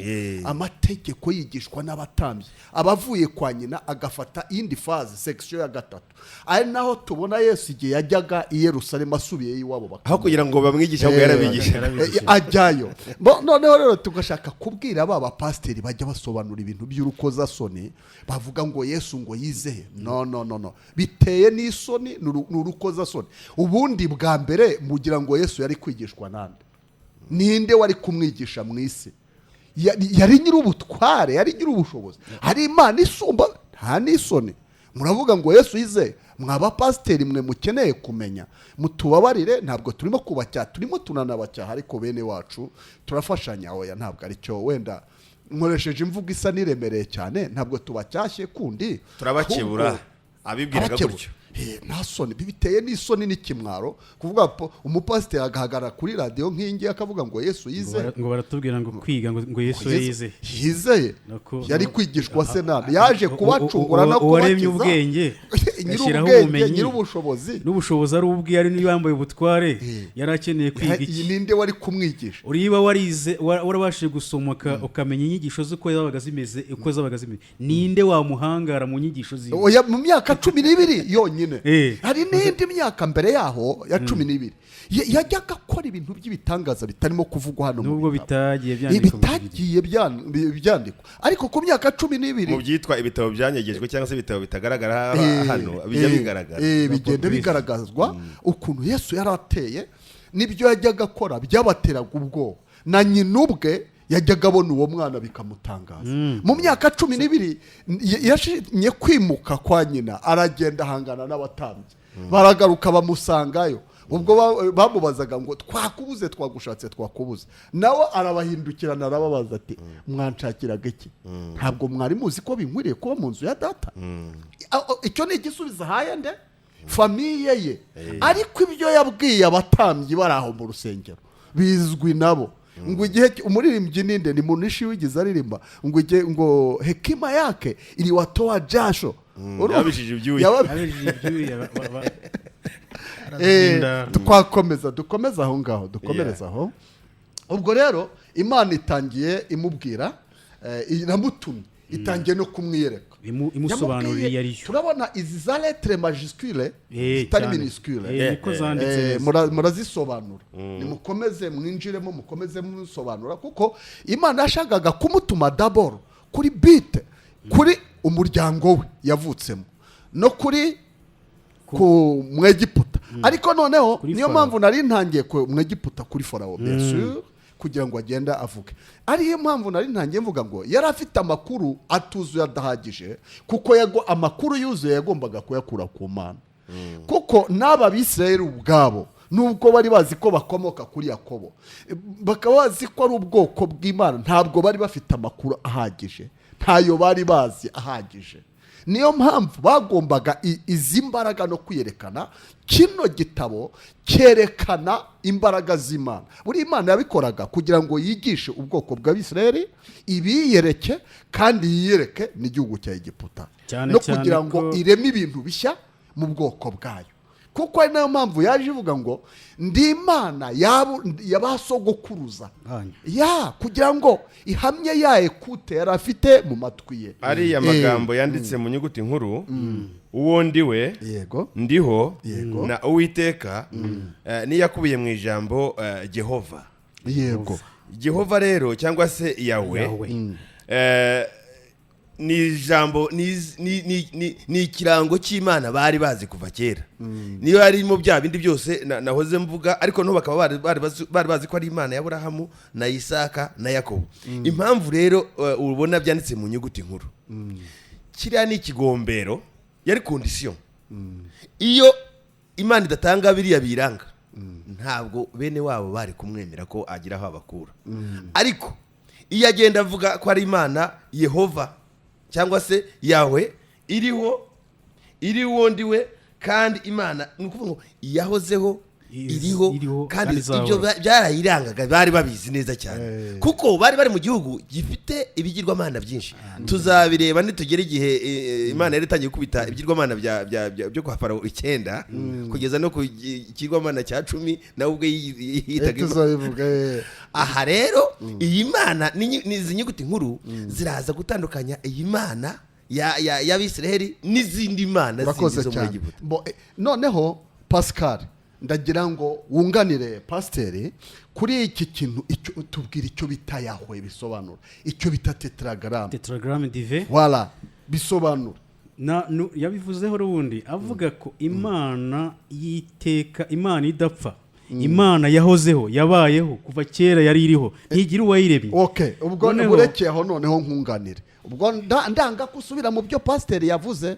amategeko yigishwa n'abatambyi. Abavuye kwa nyina agafata iyindi phase, section ya gatatu, ari naho tubona Yesu igihe yajyaga i Yerusalemu asubiyeyo iwabo. Aho kugira ngo bamwigishe, ahubwo yarabigisha. Ajyayo. Noneho rero tugashaka kubwira ba bapasiteri bajya basobanura ibintu by'urukozasoni, bavuga ngo Yesu ngo yizeye. No, no, no, no, biteye n'isoni, ni urukozasoni. Ubundi bwa mbere mugira ngo Yesu yari kwigishwa nande? Ninde wari kumwigisha mu isi? Yari nyir'ubutware, yari nyir'ubushobozi, hari Imana isumba. Nta n'isoni muravuga ngo Yesu yizeye? Mwa pasiteri mwe mukeneye kumenya, mutubabarire, ntabwo turimo kubacyaha, turimo tunanabacyaha, ariko bene wacu turafashanya. Oya, ntabwo aricyo. Wenda nkoresheje imvugo isa n'iremereye cyane, ntabwo tubacyashye kundi. Turabakebura. Ahubwo Abibwiraga abakebura. gutyo. Nta soni, biteye n'isoni n'ikimwaro kuvuga umupasiteri agahagarara kuri radiyo nk'ingi akavuga ngo Yesu yize. Ngo baratubwira ngo kwiga ngo Yesu yize. Yizeye. Nako Yari kwigishwa se nande? Yaje kubacungura no Uwaremye kubakiza. ubwenge, agashyiraho Nyir'ubwenge, ubumenyi nyir'ubushobozi. n'ubushobozi, ari ubwe, yari yambaye ubutware, yari akeneye kwiga iki? Ninde wari kumwigisha? Uriba warize, warabashije gusomoka, ukamenya inyigisho z'uko zabaga zimeze, uko zabaga zimeze, ninde wamuhangara mu nyigisho ziwe? Oya, mu myaka 12 yonyine. Hari n'indi myaka mbere yaho ya 12 yajyaga akora ibintu by'ibitangaza bitarimo kuvugwa hano mu Nubwo bitabo. bitagiye byandikwa mu Bibiliya. Bitagiye byandikwa, ariko ku myaka 12 Mu byitwa ibitabo byanyegejwe cyangwa se ibitabo bitagaragara hano bijya bigaragara. Bigenda bigaragazwa ukuntu Yesu yari ateye n'ibyo yajyaga akora byabateraga ubwoba, na nyina ubwe yajyaga abona uwo mwana bikamutangaza. Mu myaka 12 yashimye kwimuka kwa nyina, aragenda ahangana n'abatambyi, baragaruka bamusangayo. Ubwo bamubazaga ngo twakubuze, twagushatse twakubuze, nawe arabahindukirana arababaza ati: "Mwanshakiraga iki? Ntabwo mwari muzi ko binkwiriye kuba mu nzu ya data?" Icyo ni igisubizo ahaye nde? Famille ye. Ariko ibyo yabwiye abatambyi bari aho mu rusengero bizwi nabo, ngo igihe umuririmbyi ninde? Ni Munishi wigeze aririmba ngo igihe ngo hekima yake iliwatoa jasho. Yababishije ibyuya. Yababishije ibyuya, arazindara. Twakomeza, dukomeze aho ngaho, dukomereze aho. Ubwo rero Imana itangiye imubwira, iramutumye, itangiye no kumwiyereka. Imusobanurira Yamubwiye- iyo ariyo. Turabona izi za lettres majuscules zitari Cyane. minuscule. Niko zanditse neza. Murazisobanura, nimukomeze mwinjiremo, mukomeze musobanura, kuko Imana yashakaga kumutuma d'abord kuri bite, kuri umuryango we yavutsemo no kuri ku Mwegiputa. Ariko noneho Kuri niyo Farawo. mpamvu nari ntangiye ku Mwegiputa, kuri Farawo, bien sûr, kugira ngo agende avuge. Ariyo mpamvu nari ntangiye mvuga ngo yari afite amakuru atuzuye, adahagije, kuko amakuru yuzuye yagombaga kuyakura ku Mana, kuko n'aba Bisirayeli ubwabo, nubwo bari bazi ko bakomoka kuri Yakobo, bakaba bazi ko ari ubwoko bw'Imana, ntabwo bari bafite amakuru ahagije, ntayo bari bazi ahagije. Niyo mpamvu bagombaga izi mbaraga no kwiyerekana. Kino gitabo cyerekana imbaraga z'Imana. Buri Imana yabikoraga kugira ngo yigishe ubwoko bw'Abisirayeli, ibiyereke kandi yiyereke n'igihugu cya Egiputa, Cyane no cyane kugira ngo ireme ibintu bishya mu bwoko bwayo, kuko ari nayo mpamvu yaje ivuga ngo ndi Imana ya ba sogokuruza Banyu. Ya kugira ngo ihamye ya écoute yari afite mu matwi ye. Ariya magambo yanditse mu nyuguti nkuru, uwo ndi we, ndiho, na Uwiteka, niyo akubiye mu ijambo Jehova. Jehova rero cyangwa se Yawe, Yahweh. Ni ijambo, ni ikirango cy'Imana bari bazi kuva kera, niyo yarimo bya bindi byose nahoze mvuga. Ariko no bakaba bari bazi ko ari Imana ya Burahamu na Isaka na Yakobo. Impamvu rero ubona byanditse mu nyuguti nkuru, kiriya ni ikigombero, yari condition. Iyo Imana idatanga biriya biranga, ntabwo bene wabo bari kumwemera ko agira aho abakura. Ariko iyo agenda avuga ko ari Imana Yehova cyangwa se Yawe iriho, iri wundi we, kandi Imana ni ukuvuga ngo yahozeho, iriho, iriho, kandi kandi izahoraho. ibyo byarayirangaga, bari babizi neza cyane, kuko bari bari mu gihugu gifite ibigirwamana byinshi. Tuzabireba nitugera igihe Imana yari itangiye gukubita ibigirwamana byo kwa Farawo icyenda, kugeza no ku kigirwamana cya 10, nawe ubwe yitaga Imana. Tuzabivuga. Aha rero iyi Mana ni izi nyuguti nkuru ziraza gutandukanya iyi Mana y'Abisiraheli n'izindi mana zindi Urakoze zo muri cyane. Egiputa. Bo, noneho Pascal Ndagira ngo wunganire pasiteri kuri iki kintu, icyo tubwira, icyo bita Yahwe bisobanura, icyo bita tetragramme. Tétragramme divin. Wala bisobanura. Yabivuzeho n'ubundi, avuga ko Imana y'iteka, Imana idapfa, Imana yahozeho, yabayeho kuva kera, yari iriho, ntigira uwayiremye. Okay, ubwo burekeye aho. Noneho nkunganire, ubwo ndanga gusubira mu byo pasiteri yavuze.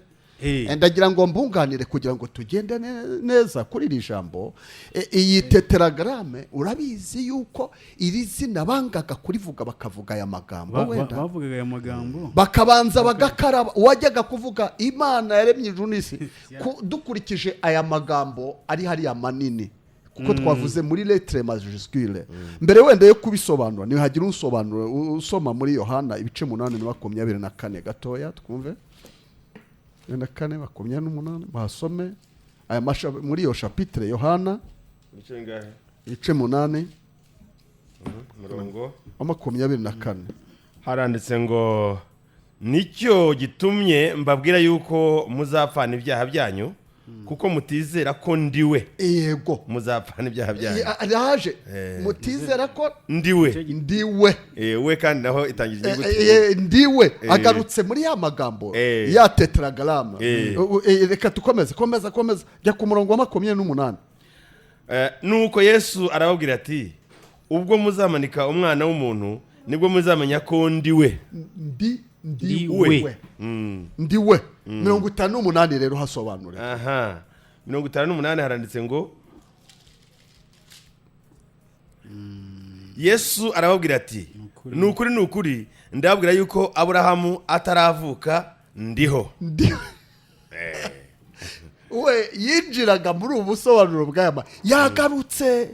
Ndagira ngo mbunganire kugira ngo tugende neza kuri iri jambo. Iyi tétragramme, urabizi yuko iri zina bangaga kurivuga, bakavuga aya magambo. Wenda Bavugaga aya magambo. Bakabanza bagakaraba. Uwajyaga kuvuga Imana yaremye ijuru n'isi, dukurikije aya magambo ari hariya manini, kuko twavuze muri lettre majuscule mbere, wenda yo kubisobanura ntihagira usobanura, usoma muri Yohana ibice 8 na 24 gatoya, twumve 24, 28, bahasome aya muri iyo chapitre Yohana. Ibice bingahe? Ibice 8. Umurongo? Wa 24. Haranditse ngo: "Nicyo gitumye mbabwira yuko muzapfana ibyaha byanyu, kuko mutizera ko ndiwe." Muzapfana ibyaha byanyu. Yaje mutizera ko ndiwe. Ndiwe. We kandi naho itangira inyuguti. Ndiwe. Agarutse muri ya magambo ya tétragramme. Reka tukomeze, komeza, komeza, jya ku murongo wa 28. Nuko Yesu arababwira ati: "Ubwo muzamanika Umwana w'umuntu, nibwo muzamenya ko ndiwe." Ndi Ndi ndiwe. we. Ndiwe. 58 rero hasobanure. Aha, 58 haranditse ngo: "Yesu arababwira ati: Ni ukuri, ni ukuri, ndababwira yuko Aburahamu ataravuka ndiho." Ndi we. Yinjiraga muri ubu busobanuro bw'aya yagarutse,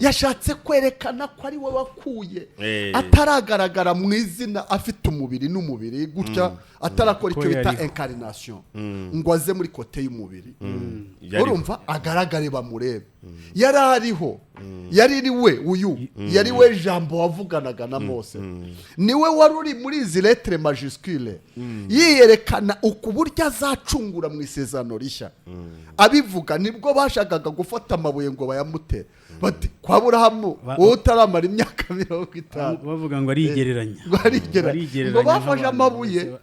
yashatse kwerekana ko ari we wakuye ataragaragara mu izina, afite umubiri n'umubiri gutya, atarakora Ko icyo bita yariho. incarnation, ngo aze muri côté y'umubiri. Yariho. Urumva, agaragare bamurebe. Yari ariho, yari iri we, uyu yari we Jambo wavuganaga na Mose, niwe wari uri muri izi lettre majuscule, yiyerekana uku buryo azacungura mu Isezerano Rishya. Abivuga nibwo bashakaga gufata amabuye ngo bayamutere, bati: "Kwa Burahamu, wowe utaramara imyaka 50." Bavuga ngo arigereranya. Ngo arigereranya. Arigereranya Ngo bafashe nk'abantu amabuye bose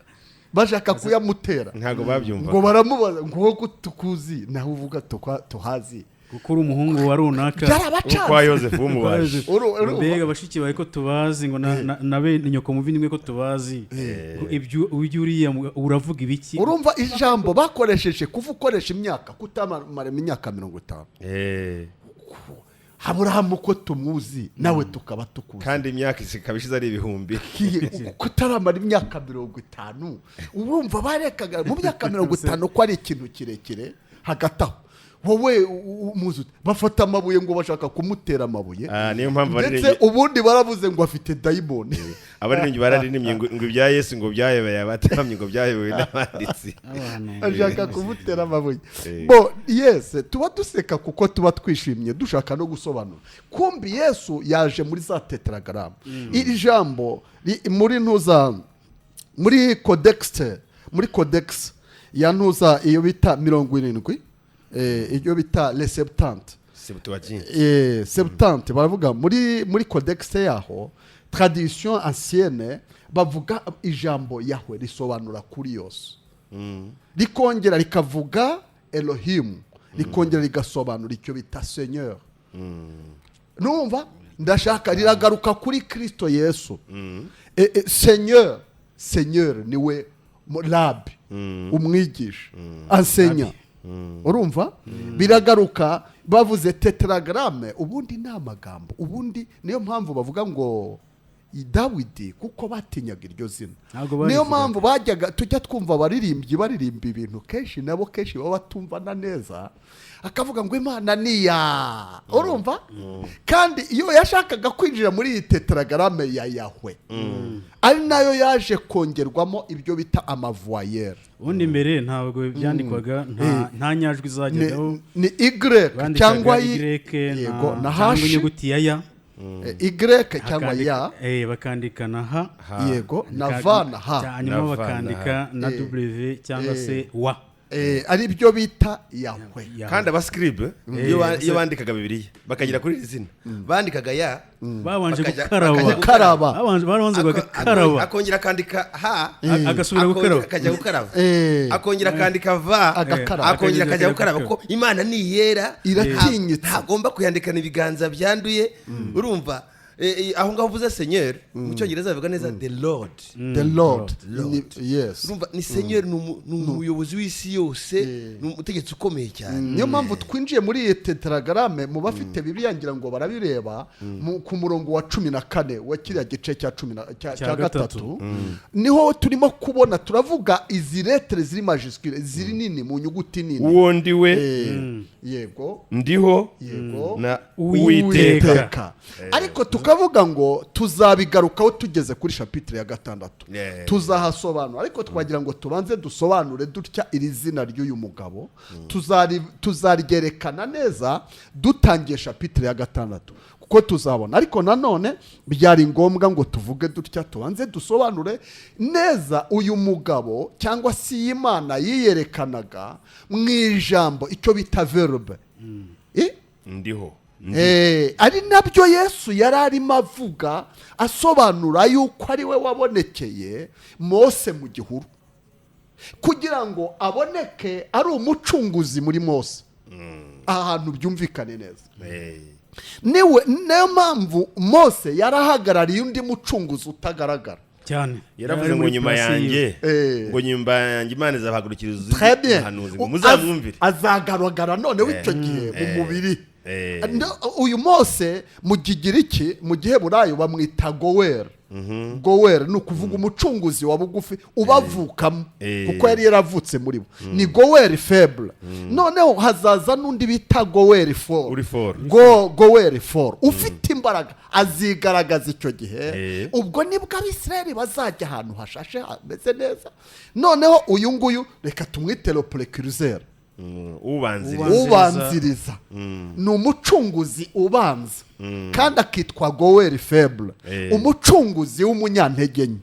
bashaka kuyamutera. Ntabwo babyumva. Ngo baramubaza ngo: "Wowe ko tukuzi, nawe uvuga tuhazi?" Kuko uri umuhungu wa runaka. Byarabacanze. Kwa Yosefu w'umubaji. Ngo mbega bashiki bawe ko tubazi, ngo na bene nyoko muvindimwe ko tubazi, ngo ibyo ujya uriya uravuga ibiki? Urumva ijambo bakoresheje, kuva ukoresha imyaka, kutamara imyaka 50. Aburahamu ko tumuzi, nawe tukaba tukuzi. Kandi imyaka ikaba ishize ari ibihumbi. Kutaramara imyaka 50, urumva barekaga mu myaka 50 ko ari ikintu kirekire. Hagati aho wowe umuzi ute? Bafata amabuye ngo bashaka kumutera amabuye. Ah, niyo mpamvu Ndetse abaririmbyi ubundi baravuze ngo afite dayimoni. Abaririmbyi bararirimbye ngo ibya Yesu ngo byayoboye abatambyi, ngo byayobowe n'abanditsi. Abantu Ashaka kumutera amabuye. Bo Bo yes, tuba duseka kuko tuba twishimye, dushaka no gusobanura. Kumbi Yesu yaje muri za tétragramme. Iri jambo muri ntuza, muri codex, muri codex ya ntuza, iyo bita 70, iyo bita les 70. Septuagint. 70, baravuga muri codex yaho, tradition ancienne, bavuga ijambo Yahwe risobanura kuri yose, rikongera rikavuga Elohimu, rikongera rigasobanura icyo bita Seigneur. Numva ndashaka riragaruka kuri Kristo Yesu. Seigneur, Seigneur niwe rabi, umwigisha, enseignant. Urumva biragaruka, bavuze tétragramme. Ubundi ni amagambo, ubundi niyo mpamvu bavuga ngo Dawidi, kuko batinyaga iryo zina. Ntabwo Niyo barivugaga. mpamvu bajyaga tujya twumva abaririmbyi baririmba ibintu, kenshi nabo kenshi baba batumvana neza, akavuga ngo Imana ni ya, urumva. Kandi iyo yashakaga kwinjira muri iyi tétragramme ya Yahwe, ari nayo yaje kongerwamo ibyo bita ama voyelles. Ubundi mbere ntabwo byandikwaga, nta nyajwi zajyagaho. Ni Y Bandikaga cyangwa Y yego, na cyangwa hashi. Inyuguti ya ya. Y cyangwa ya. Bakandika na H. Yego, na V na H. Hanyuma Na V na bakandika na H. W cyangwa se wa. Ari byo bita Yahwe. Yahwe. Kandi abascribe iyo bandikaga Bibiliya bakagera kuri iri zina, bandikaga ya Babanje bakajya gukaraba. Gukaraba. Babanje bagakaraba. Akongera akandika ha, Agasubira akongera gukaraba. akajya gukaraba, akongera akandika va, Agakaraba. akongera akajya Akongera gukaraba, gukaraba. ko Imana ni iyera. Iratinyitse. Ntagomba kuyandikana ibiganza byanduye. Urumva, aho ngaho uvuze Seigneur, mu Cyongereza bavuga neza the Lord. The Lord. Lord. Yes. Urumva, ni Seigneur, ni umuyobozi w'isi yose, ni umutegetsi ukomeye cyane. Niyo mpamvu twinjiye muri iyi tetragramme. Mu bafite Bibiliya ngira ngo barabireba ku murongo wa 14 wa kiriya gice cya cumi na Cya cya gatatu. gatatu, niho turimo kubona, turavuga izi lettres ziri majuscule, ziri nini, mu nyuguti nini. Uwo ndi we, Yego. ndiho, Yego. na Uwiteka. Uwiteka. Uwiteka. Ariko tukavuga ngo tuzabigarukaho tugeze kuri chapitre ya gatandatu, tuzahasobanura. Ariko twagira ngo tubanze dusobanure dutya iri zina ry'uyu mugabo. Tuzaryerekana neza dutangiye chapitre ya gatandatu, kuko tuzabona. Ariko nanone byari ngombwa ngo tuvuge dutya, tubanze dusobanure neza uyu mugabo cyangwa se iyi Mana yiyerekanaga mu ijambo, icyo bita verbe. Ndiho. Ari nabyo Yesu yari arimo avuga, asobanura yuko ari we wabonekeye Mose mu gihuru kugira ngo aboneke ari umucunguzi muri Mose. Aha hantu byumvikane neza. Niwe, niyo mpamvu Mose yarahagarariye undi mucunguzi utagaragara. Cyane. Yaravuze Yari ngo muri nyuma place yanjye, yiwe. ngo nyuma yanjye Imana izabahagurukiriza Très bien. umuhanuzi, ngo muzamwumvire. Azagaragara noneho icyo gihe mu mubiri. Uyu Mose mu Kigiriki, mu Giheburayo bamwita Gower. Gower ni ukuvuga umucunguzi wa bugufi ubavukamo, kuko yari yaravutse muri bo, ni Gower faible. Noneho hazaza n'undi bita Gower fort. Uri fort. Gower fort, ufite imbaraga, azigaragaza icyo gihe. Ubwo nibwo Abisirayeli bazajya ahantu hashashe hameze neza. Noneho uyu nguyu reka tumwite le précurseur. Ubanziriza. Ubanziriza. Ubanziriza, ni umucunguzi ubanza, kandi akitwa Gower faible, umucunguzi w'umunyantege nke,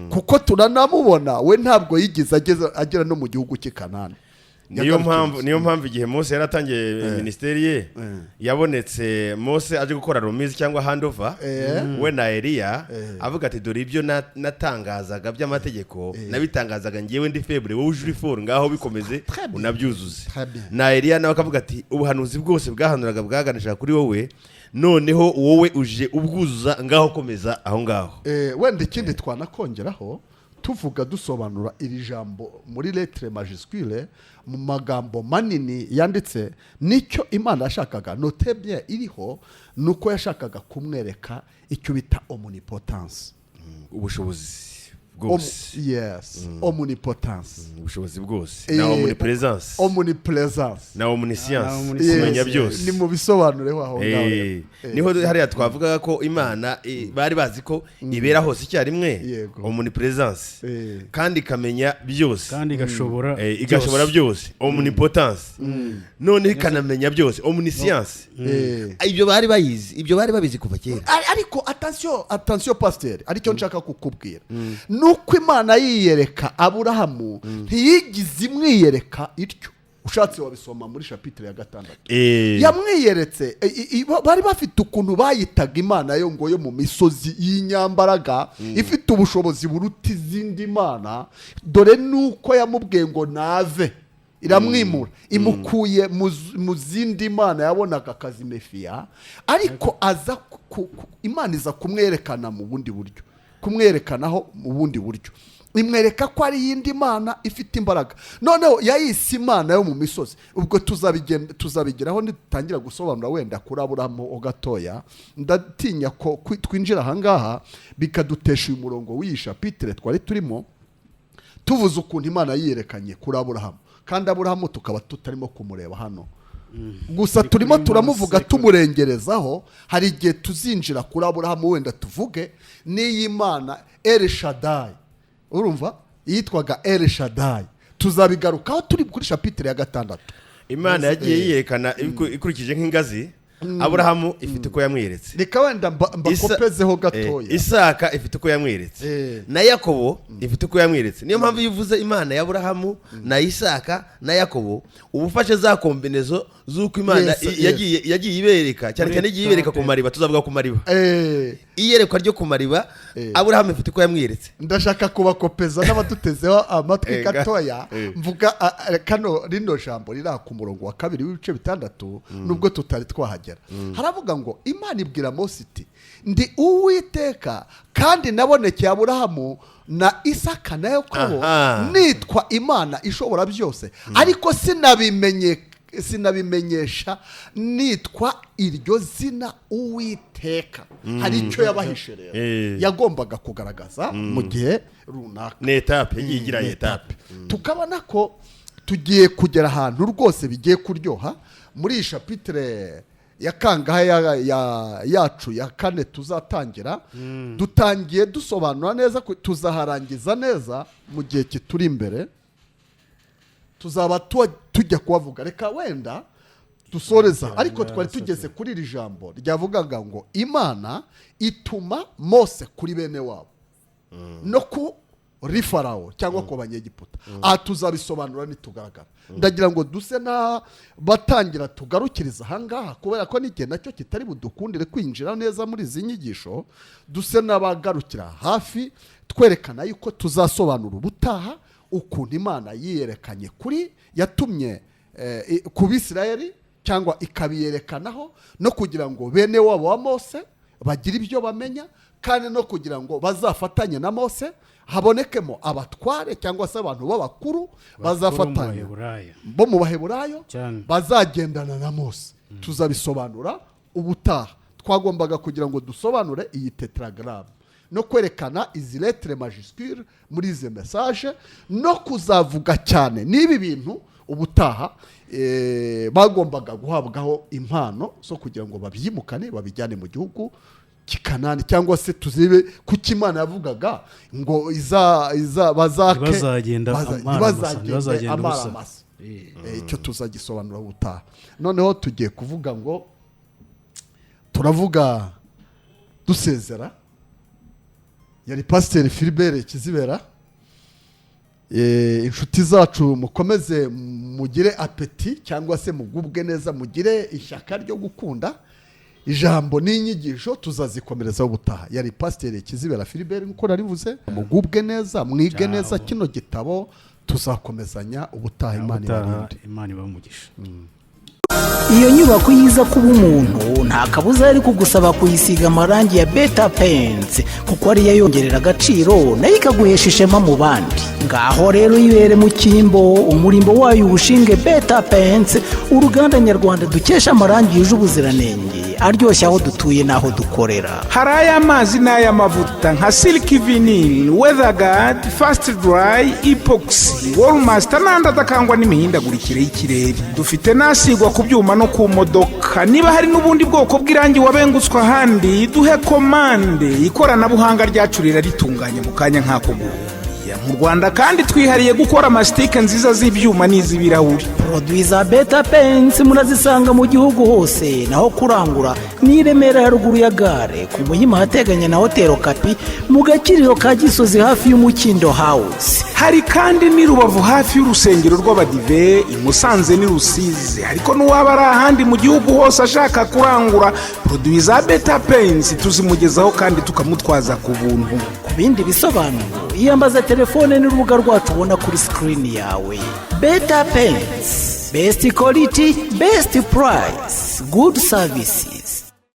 kuko turanamubona we ntabwo yigeze agera no mu gihugu cy'i Kanani. Niyo Yagarutse mpamvu gusa. Niyo mpamvu igihe Mose yari atangiye minisiteri ye, yabonetse Mose aje gukora remise cyangwa handover, we na Eliya, avuga ati: "Dore ibyo natangazaga by'amategeko, nabitangazaga ngewe ndi faible, wowe uje uri fort, ngaho bikomeze Très bien. unabyuzuze." Très bien. Na Eliya nawe akavuga ati: "Ubuhanuzi bwose bwahanuraga bwaganishaga kuri wowe, noneho wowe uje ubwuzuza, ngaho komeza aho ngaho." Wenda ikindi twanakongeraho, tuvuga dusobanura iri jambo muri lettre majuscule, mu magambo manini yanditse, nicyo Imana yashakaga, note bien, iriho ni uko yashakaga kumwereka icyo bita omnipotence. Ubushobozi bwose. Yes, omnipotence. Ubushobozi bwose na omnipresence. Omnipresence. Na omniscience. Na omniscience. Kumenya byose. Ni mu bisobanureho aho ngaho. Niho hariya twavugaga ko Imana, bari bazi ko ibera hose icyarimwe, omnipresence, kandi ikamenya byose, kandi igashobora igashobora byose, omnipotence, noneho ikanamenya byose, omniscience. Ibyo bari bayizi, ibyo bari babizi kuva kera. Ariko attention, attention pasiteri, aricyo nshaka kukubwira ni uko Imana yiyereka Aburahamu ntiyigize imwiyereka ityo. Ushatse wabisoma muri chapitre ya gatandatu. Yamwiyeretse bari bafite ukuntu bayitaga Imana yo ngo yo mu misozi y'inyambaraga, ifite ubushobozi buruta izindi mana. Dore nuko yamubwiye ngo nave, iramwimura, imukuye mu zindi mana yabonaga akazimefiya. Ariko aza Imana iza kumwerekana mu bundi buryo, kumwerekanaho mu bundi buryo, imwereka ko ari iyindi mana ifite imbaraga. Noneho yayise Imana yo mu misozi. Ubwo tuzabigeraho nidutangira gusobanura wenda kuri Aburahamu ho gatoya. Ndatinya ko twinjira ahangaha bikadutesha uyu murongo w'iyi chapitre twari turimo, tuvuze ukuntu Imana yiyerekanye kuri Aburahamu, kandi Aburahamu tukaba tutarimo kumureba hano gusa, Turi turimo kuri turamuvuga Mose, tumurengerezaho. Hari igihe tuzinjira kuri Aburahamu, wenda tuvuge n'iyi Mana Elshadai, urumva yitwaga Elshadai. Tuzabigarukaho turi kuri chapitre ya gatandatu. Imana yagiye yiyerekana ikurikije nk'ingazi. Aburahamu ifite uko yamweretse. Reka wenda mbakopezeho gatoya. Isaka ifite uko yamweretse, na Yakobo ifite uko yamweretse. Niyo mpamvu iyo uvuze Imana ya Aburahamu na Isaka na Yakobo, uba ufashe za combinaison z'uko Imana yagiye ibereka, cyane cyane igiye ibereka ku mariba. Tuzavuga ku mariba, iyerekwa ryo ku mariba. Aburahamu ifite uko yamweretse. Ndashaka kubakopeza n'abadutezeho amatwi gatoya. Mvuga kano rino jambo riri aha ku murongo wa 2 w'ibice 6, nubwo tutari twahagera. Haravuga ngo Imana ibwira Mose iti: "Ndi Uwiteka, kandi nabonekeye Aburahamu na Isaka na Yakobo nitwa Imana ishobora byose, ariko sinabimenyesha nitwa iryo zina Uwiteka." Hari icyo yabahishe rero yagombaga kugaragaza mu gihe runaka. Ni étape yagiye igira Ni étape. Tukabona ko tugiye kugera ahantu rwose bigiye kuryoha muri iyi chapitre ya kangahe yacu ya kane tuzatangira. Dutangiye dusobanura neza, tuzaharangiza neza mu gihe kituri imbere, tuzaba tujya kubavuga. Reka wenda dusoreza, ariko twari tugeze kuri iri jambo ryavugaga ngo Imana ituma Mose kuri bene wabo no kuri Farawo cyangwa ku Banyegiputa. Aha tuzabisobanura nitugaragara. Ndagira ngo duse n'abatangira tugarukiriza ahangaha, kubera ko n'igihe nacyo kitari budukundire kwinjira neza muri izi nyigisho. Duse n'abagarukira hafi, twerekana yuko tuzasobanura ubutaha ukuntu Imana yiyerekanye kuri yatumye ku Bisirayeli cyangwa ikabiyerekanaho, no kugira ngo bene wabo wa Mose bagire ibyo bamenya, kandi no kugira ngo bazafatanye na Mose, habonekemo abatware cyangwa se abantu b'abakuru bazafatanya Baheburayo. bo mu Baheburayo Cyane. bazagendana na Mose. Tuzabisobanura ubutaha. Twagombaga kugira ngo dusobanure iyi tétragramme no kwerekana izi lettres majuscules muri izi message, no kuzavuga cyane n'ibi bintu ubutaha. Bagombaga guhabwaho impano zo kugira ngo babyimukane, babijyane mu gihugu cy'i Kanani, cyangwa se tuzibe kuko Imana yavugaga ngo iza bazake Ntibazagenda amara masa, ntibazagende ntibazagenda amara ubusa. masa. Icyo tuzagisobanura ubutaha. Noneho tugiye kuvuga ngo turavuga dusezera. Yari Pasiteri Philbert Kizibera. Inshuti zacu, mukomeze mugire appétit cyangwa se mugubwe neza, mugire ishyaka ryo gukunda ijambo n'inyigisho, tuzazikomerezaho ubutaha. Yari Pasiteri Kizibera Philbert nk'uko narivuze. Mugubwe neza, mwige Ciao. neza kino gitabo, tuzakomezanya ubutaha. Imana Ubutaha. ibarinde. Imana ibahe umugisha. Iyo nyubako yiza kuba umuntu, nta kabuza yari kugusaba kuyisiga amarangi ya Beta Paints, kuko ariyo yongerera agaciro nayo ikaguhesha ishema mu bandi. Ngaho rero yibere mu cyimbo, umurimbo wayo uwushinge Beta Paints, uruganda nyarwanda dukesha amarangi yuje ubuziranenge, aryoshye aho dutuye n'aho dukorera. Hari ay'amazi n'ay'amavuta nka silk vinyl, weatherguard, fast dry, epoxy, wallmaster n'andi adakangwa n'imihindagurikire y'ikirere. Dufite n'asigwa ku byuma no ku modoka. Niba hari n'ubundi bwoko bw'irangi wabengutswe ahandi, duhe komande, ikoranabuhanga ryacu riraritunganya mu kanya nk'ako guhumbya. Mu Rwanda kandi twihariye gukora mastic nziza z'ibyuma n'iz'ibirahuri. Produits za Beta Paints murazisanga mu gihugu hose. Naho kurangura ni i Remera haruguru ya gare, ku Muhima ahateganye na Hoteli Kapi, mu Gakiriro ka Gisozi hafi y'Umukindo House. Hari kandi n'i Rubavu hafi y'urusengero rw'Abadive, i Musanze n'i Rusizi. Ariko n'uwaba ari ahandi mu gihugu hose ashaka kurangura produits za Beta Paints, tuzimugezaho kandi tukamutwaza ku buntu. Ku bindi bisobanuro, iyambaza telefone n'urubuga rwacu ubona kuri screen yawe. Beta Paints, best quality, best price, good services.